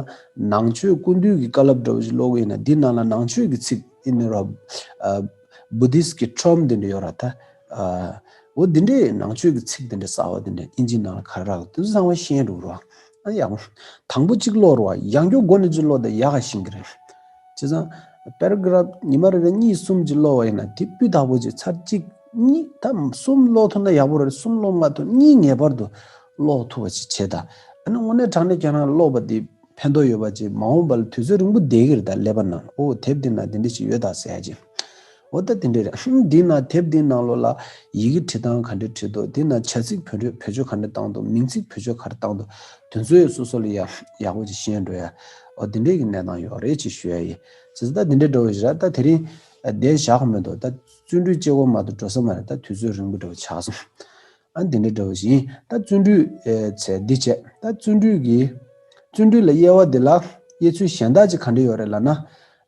ནང་ཆོས་སྐུ་མདུན་གྱི་བཀའ་སློབ་འདྲ་བོ་ཞིག་ཀློག་གི་ཡིན་ན། དེའི་ནང་ལ་ནང་ཆོས་ཀྱི་ཚིག་ཨིན་ར། ཨ། བུ་དིསྟ་གི་ཊརམ་དེ་འདྲ་ཡོད་ར་ད། ཨ། འོ་འདི་འདྲའི་ནང་ཆོས་ཀྱི་ཚིག་འདི་འདྲ་གསར་པ་འདི་འདྲ་ཨིན་ཇི་ནང་ལ་ག་རེ་རག་འདུག་དེ་ཚོ་ཚང་མ་ཤེས་འགྲོ་ར། ཨ། ཡག་པོ། དང་པོ་གཅིག་ཀློག་ར་བ། ཡང་བསྐྱར་མགོ་ནས་གཅིག་ཀློག་དང་ཡག་ག་ཤེས་ཀྱི་རེད། བྱས་ཙང་པེ་ར་གྷ་རབ་ཉི་མ་རེ་རེ་གཉིས་གསུམ་ཅིག་ཀློག་པ་ཡིན་ན་དེ་སྤུས་དག་པོ་ཅིག་ཚར་གཅིག་གཉིས། ད་གསུམ་ཀློག་ཐུབ་ན་ཡག་པོ་རེད། གསུམ་ཀློག་མ་ཐུབ་གཉིས་ངེས་པར་དུ་ཀློག་ཐུབ་པ་ཅིག་བྱེད་ད། ཨ་ནི་དངོས་གནས་དྲང་གནས་ཁྱེད་རང་ཀློག་པ་དེ་ཕན་ཐོགས་ཡོད་པ་ཅིག་མ་འོངས་པ་ལ་དུས་ཚོད་རིང་པོ་བསྡད་ཀྱི་རེད། ད་ཀླད་པ་ནང་། ཨོ། དེབ་འདི་ན་འདི་འདྲ་ཞིག་ཡོད་ད་ཟེར་ཡ་ཅིག་འོ་ད་དེ་འདྲ་རེད། འདི་ན་དེབ་འདིའི་ནང་ལོགས་ལ་ཡི་གེ་བྲི་སྟངས་ག་འདྲ་བྲིས་འདུག་དེ་ན་བྱ་ཚིག་བེད་སྤྱོད་བེད་སྤྱོད་ག་འདྲ་བཏང་འདུག་མིང་ཚིག་བེད་སྤྱོད་ག་རེ་བཏང་འདུག་དེ་ཚོ་ཡང་སོ་སོ་ལ་ཡ་ཡག་པོ་ཅིག་ཤེས་འགྲོ་ཡ། འོ་དེ་འདྲའི་གི་གནས་སྟངས་ཡོད་རེད་ཅེས་ཞུ་ཡ་ཡིན། བྱས་ཙང་ད་དེ་འདྲའི་འདྲ་བོ་ཞིག་ར། ད་དེ་རིང་བསྡད་བཞག་མི་འདུག་ད་བརྩོན་འགྲུས་སྐྱེ་སྒོ་མ་གཏོགས་འགྲོ་ས་མ་རེད། ད་དུས་ཚོད་རིང་པོ་འདྲ་བོ་ཆགས་སོང་། ཨ་འདི་འདྲ་འདྲ་བོ་ཞིག་ཡིན། ད་བརྩོན་འགྲུས་ཨེ་བྱས་འདི་བྱས། ད་བརྩོན་འགྲུས་ཀྱི་བརྩོན་འགྲུས་ལ་དབྱེ་བ་འདི་ལ་དབྱེ་ཚུལ་གཞན་དག་ཅིག་ག་འདྲ་ཡོད་རེད་ལབ་ན།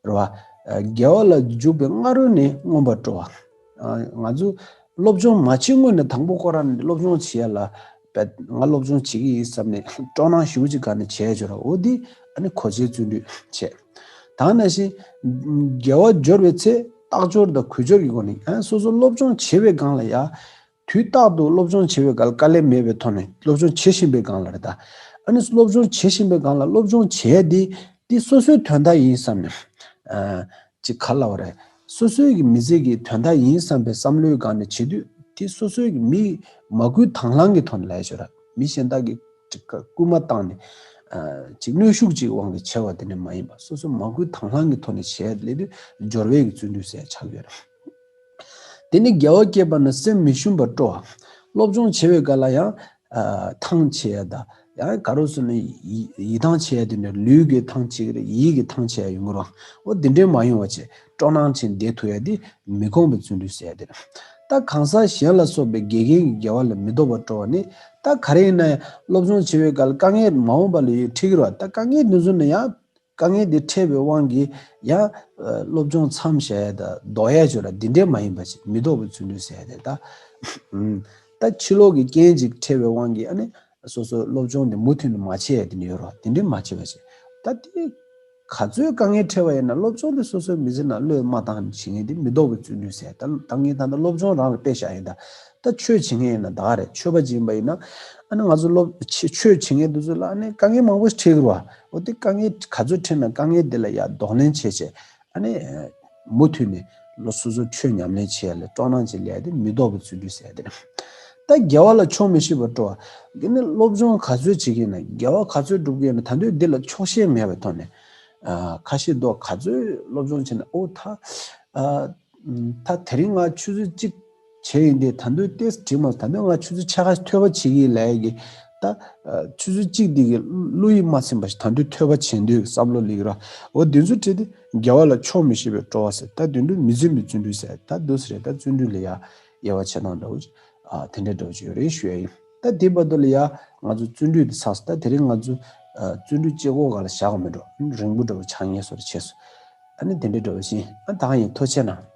རེད་བ། ཨ་དགེ་བ་ལ་འཇུག་པའི་སྔ་རོལ་ནས་མངོན་པར་སྤྲོ་བ། ཨ་ང་ཚོ་སློབ་སྦྱོང་མ་བྱེད་སྔོན་ནས་དང་པོ་ཁོ་རང་ནས་སློབ་སྦྱོང་བྱེད་ཡ་ལ། པད་ང་སློབ་སྦྱོང་བྱེད་ཀྱི་ཡིན་བསམ་ནས་སྤྲོ་སྣང་ཞེ་པོ་ཅིག་སྒང་ནས་བྱས་ཡོད་ར། འོ་འདི་ཨ་ནི་གོ་ཆའི་བརྩོན་འགྲུས་བྱས། ད་ནང་བཞིན་དགེ་བ་སྦྱོར་བའི་ཚེ་རྟག་སྦྱོར་དང་གུས་སྦྱོར་གྱི་སྒོ་ནས། ཨ་སོ་སོ་སློབ་སྦྱོང་བྱེད་པའི་སྒང་ལ་ཡ། དུས་རྟག་ཏུ་སློབ་སྦྱོང་བྱེད་པའི་སྒང་ལ་དཀའ་ལས་མེད་པའི་ཐོག་ནས་སློབ་སྦྱོང་བྱེད་བཞིན་པའི་སྒང་ལ་རེད་ད། ཨ་ནི་སློབ་སྦྱོང་བྱེད་བཞིན་པའི་སྒང་ལ་སློབ་སྦྱོང་བྱས་ཏེ་འདི་སོ་སོའི་དོན་དག་ཡིན་བསམ་ནས། ཨ་ཅིག་ག་ལབ་པ་རེད། སོ་སོའི་གི་མི་ཚེ་གི་དོན་དག་ཡིན་བསམ་པའི་བསམ་བློའི་སྒང་ནས་བྱེད་དུས་དེ་སོ་སོའི་གི་མི་མ་བསྐུལ་དང་བླངས་ཀྱི་ཐོག་ནས་ལབ་ཡ་ཆོག་ར། མི་གཞན་དག་གིས་ཅིག་སྐུལ་མ་བཏང་ནས། ཨ་ཅིག་གནོན་ཤུགས་ཅིག་དབང་གིས་བྱས་པ་དེ་ནི་མ་ཡིན་པ། སོ་སོ་མ་བསྐུལ་དང་བླངས་ཀྱི་ཐོག་ནས་བྱས་ལས་དུས་སྦྱོར་བའི་གི་བརྩོན་འགྲུས་ཟེར་ཆགས་ཡོད་རེད། དེ་ནི་དགེ་བ་སྐྱེས་པ་ན་སེམས་མི་ཞུམ་པར་སྤྲོ་བ། སློབ་སྦྱོང་བྱེད་པའི་སྐབས་ལ་ཡང་ཨ་ཐང་ཆད་ཡ་དང་། ཡང་ག་རེ་ཟེར་ན་ཡི་ཡིད་ཐང་ཆད་ཡ་དེ་འདྲ། ལུས་ཀྱི་ཐང་ཆད་ཀྱི་རེད། ཡིད་ཀྱི་ཐང་ཆད་ཡ་ཡོང་གི་རེད། འོ་དེ་འདྲའི་མ་ཡོང་བ་བྱས་སྤྲོ་སྣང་ཅན་བསྡད་ཐུབ་ཡ་དེ་མི་ཁོམ་པའི་བརྩོན་འགྲུས་ཟེར་ཡ་དེ་རེད། ད་གང་ཟག་གཞན་ལ་སོགས་པའི་དགེ་རྒན་གྱི་དགེ་བ་ལ་མི་ལྡོག་པར་སྤྲོ་བ་ནི། ད་ག་རེ་ཡིན་ན་ཡང་སློབ་སྦྱོང་བྱེད་པའི་སྐབས་ལ་དཀའ་ངལ་མ་འོངས་པ་ལ་ཡོད་འཕྲད་ཀྱི་རེད་བ། ད་དཀའ་ངལ་དེ་ཚོ་ནི་ཡང་དཀའ་ངལ་དེ་འཕྲད་པའི་དབང་གིས་ཡང་ཨ་སློབ་སྦྱོང་མཚམས་བཞག་ཡ་དང་ལྡོག་ཡ་ཅིག་ཡོད་ར། འདི་འདྲའི་མ་ཡིན་པ་ཅིག་མི་ལྡོག་པའི་བརྩོན་འགྲུས་ཟེར་ཡ་དེ་ད། ཨུམ། ད་ཕྱི་ལོགས་ཀྱི་རྐྱེན་ཅིག་འཕྲད་པའི་དབང་གིས་ཨ་ནི་སོ་སོའི་སློབ་སྦྱོང་དེ་མུ་མཐུད་ནས་མ་བྱེད་ཡ་དེ་འདྲ་ཡོད་ར། འདི་འདྲའི་མ་བྱེད་པ་ཅིག་ད་དེ་ག་ཚོད་དཀའ་ངལ་འཕྲད་པ་ཡིན་ན་སློབ་སྦྱོང་དེ་སོ་སོའི་མི་ཚེ་ནང་བློས་མ་བཏང་ནས་བྱེད་མཁན་དེ་མི་ལྡོག་པའི་བརྩོན་འགྲུས་ཟེར། ད་ད་ངས་ད་ལྟ་སློབ་སྦྱོང་རང་ལ་དཔེ་བཞག་ཡིན་ད། ད་ཆོས་བྱེད་མཁན་ཡིན་ན་ད་ག་རེད། ཆོས་པ་ཅིག་ཡིན་པ་ཡིན་ན་ཨ་ནི་ང་ཚོ་སློབ་ཆོས་ཆོས་བྱེད་མཁན་དེ་ཚོ་ལ་ཨ་ནི་དཀའ་ངལ་མང་པོ་ཞིག་འཕྲད་ཀྱི་རེད་བ། འོ་དེ་དཀའ་ངལ་ག་ཚོད་འཕྲད་ན་དཀའ་ངལ་དེ་ལ་ཡ་གདོང་ལེན་བྱས་བྱས། ཨ་ནི་མུ་མཐུད་ནས་ལོ་སོ་སོ་ཆོས་ཉམས་ལེན་བྱེད་ཡ་ལ་སྤྲོ་སྣང་ཅིག་སླེབས་ཏེ་མི་ལྡོག་པའི་བརྩོན་འགྲུས་ཟེར་ཡ་དེ་རེད། ད་དགེ་བ་ལ་ཆོག་མི་ཤེས་པར་སྤྲོ་བ། དེ་ནི་སློབ་སྦྱོང་ག་ཚོད་བྱེད་ཀྱི་ཡིན་ན། དགེ་བ་ག་ཚོད་སྒྲུབ་ཀྱི་ཡིན་ན། ད་དུང་འདི་ལ་ཆོག་ཤེས་མེད་པའི་ཐོག་ནས། ཨ་ཁ་ཤས་འདུག་ག་ཚོད་སློབ་སྦྱོང་བྱས་ན། ཨོ་ད་ཨ་ད་དེ་རིང་ང་ཆུ་ཚོད་གཅིག་བྱས་ཡིན་ཏེ། ད་དུང་ཏོག་ཙམ་འགྲིག་མ་སོང་། ད་དུང་ང་ཆུ་ཚོད་ཕྱེད་ཀ་ཐོས་པ་བྱེད་ཀྱི་ཡིན་ལབ་ཡ་གི། ད་ཨ་ཆུ་ཚོད་གཅིག་འདི་གི་བློ་ཡིད་མ་ཚིམ་པ་ཞིག་ད་དུང་ཐོས་པ་བྱེད་འདོད་བསམ་བློ་སླེབས་ཀྱི་རེད། འོ་འདི་ཚོ་འཕྲད་དེ་དགེ་བ་ལ་ཆོག་མི་ཤེས་པའི་སྤྲོ་བ་ཟེར། ད་དེ་འདྲ་མི་འཛིན་པའི་བརྩོན་འགྲུས་ཟེར། ད་འདུག་སེ་རེད། ད་བརྩོན་འགྲུས་ལ་ཡ་དབྱེ་བ་ཕྱེ་སྟངས་འདྲ་བོ་ཅིག་ཨ་དེ་འདྲ་འདྲ་བོ་ཅིག་ཡོད་རེད་ཞུ་ཡ་ཡིན། ད་དེའི་བར་དུ་ལ་ཡ་ང་ཚོ་བརྩོན་འགྲུས་དེ་ཚར་སོང་། ད་དེ་རིང་ང་ཚོ་ཨ་བརྩོན་འགྲུས་སྐྱེ་སྒོ་སྒང་ལ་བཞག་གི་མེད་འགྲོ། རིང་པོ་འདྲ་བོ་ཆགས་ངེས་བཟོ་འདྲ་བྱས་སོང་། ཨ་ནི་དེ་འདྲ་འདྲ་བོ་ཅིག་ཨ་ད་ག་ཡིན། ཐུགས་རྗེ་གནང་།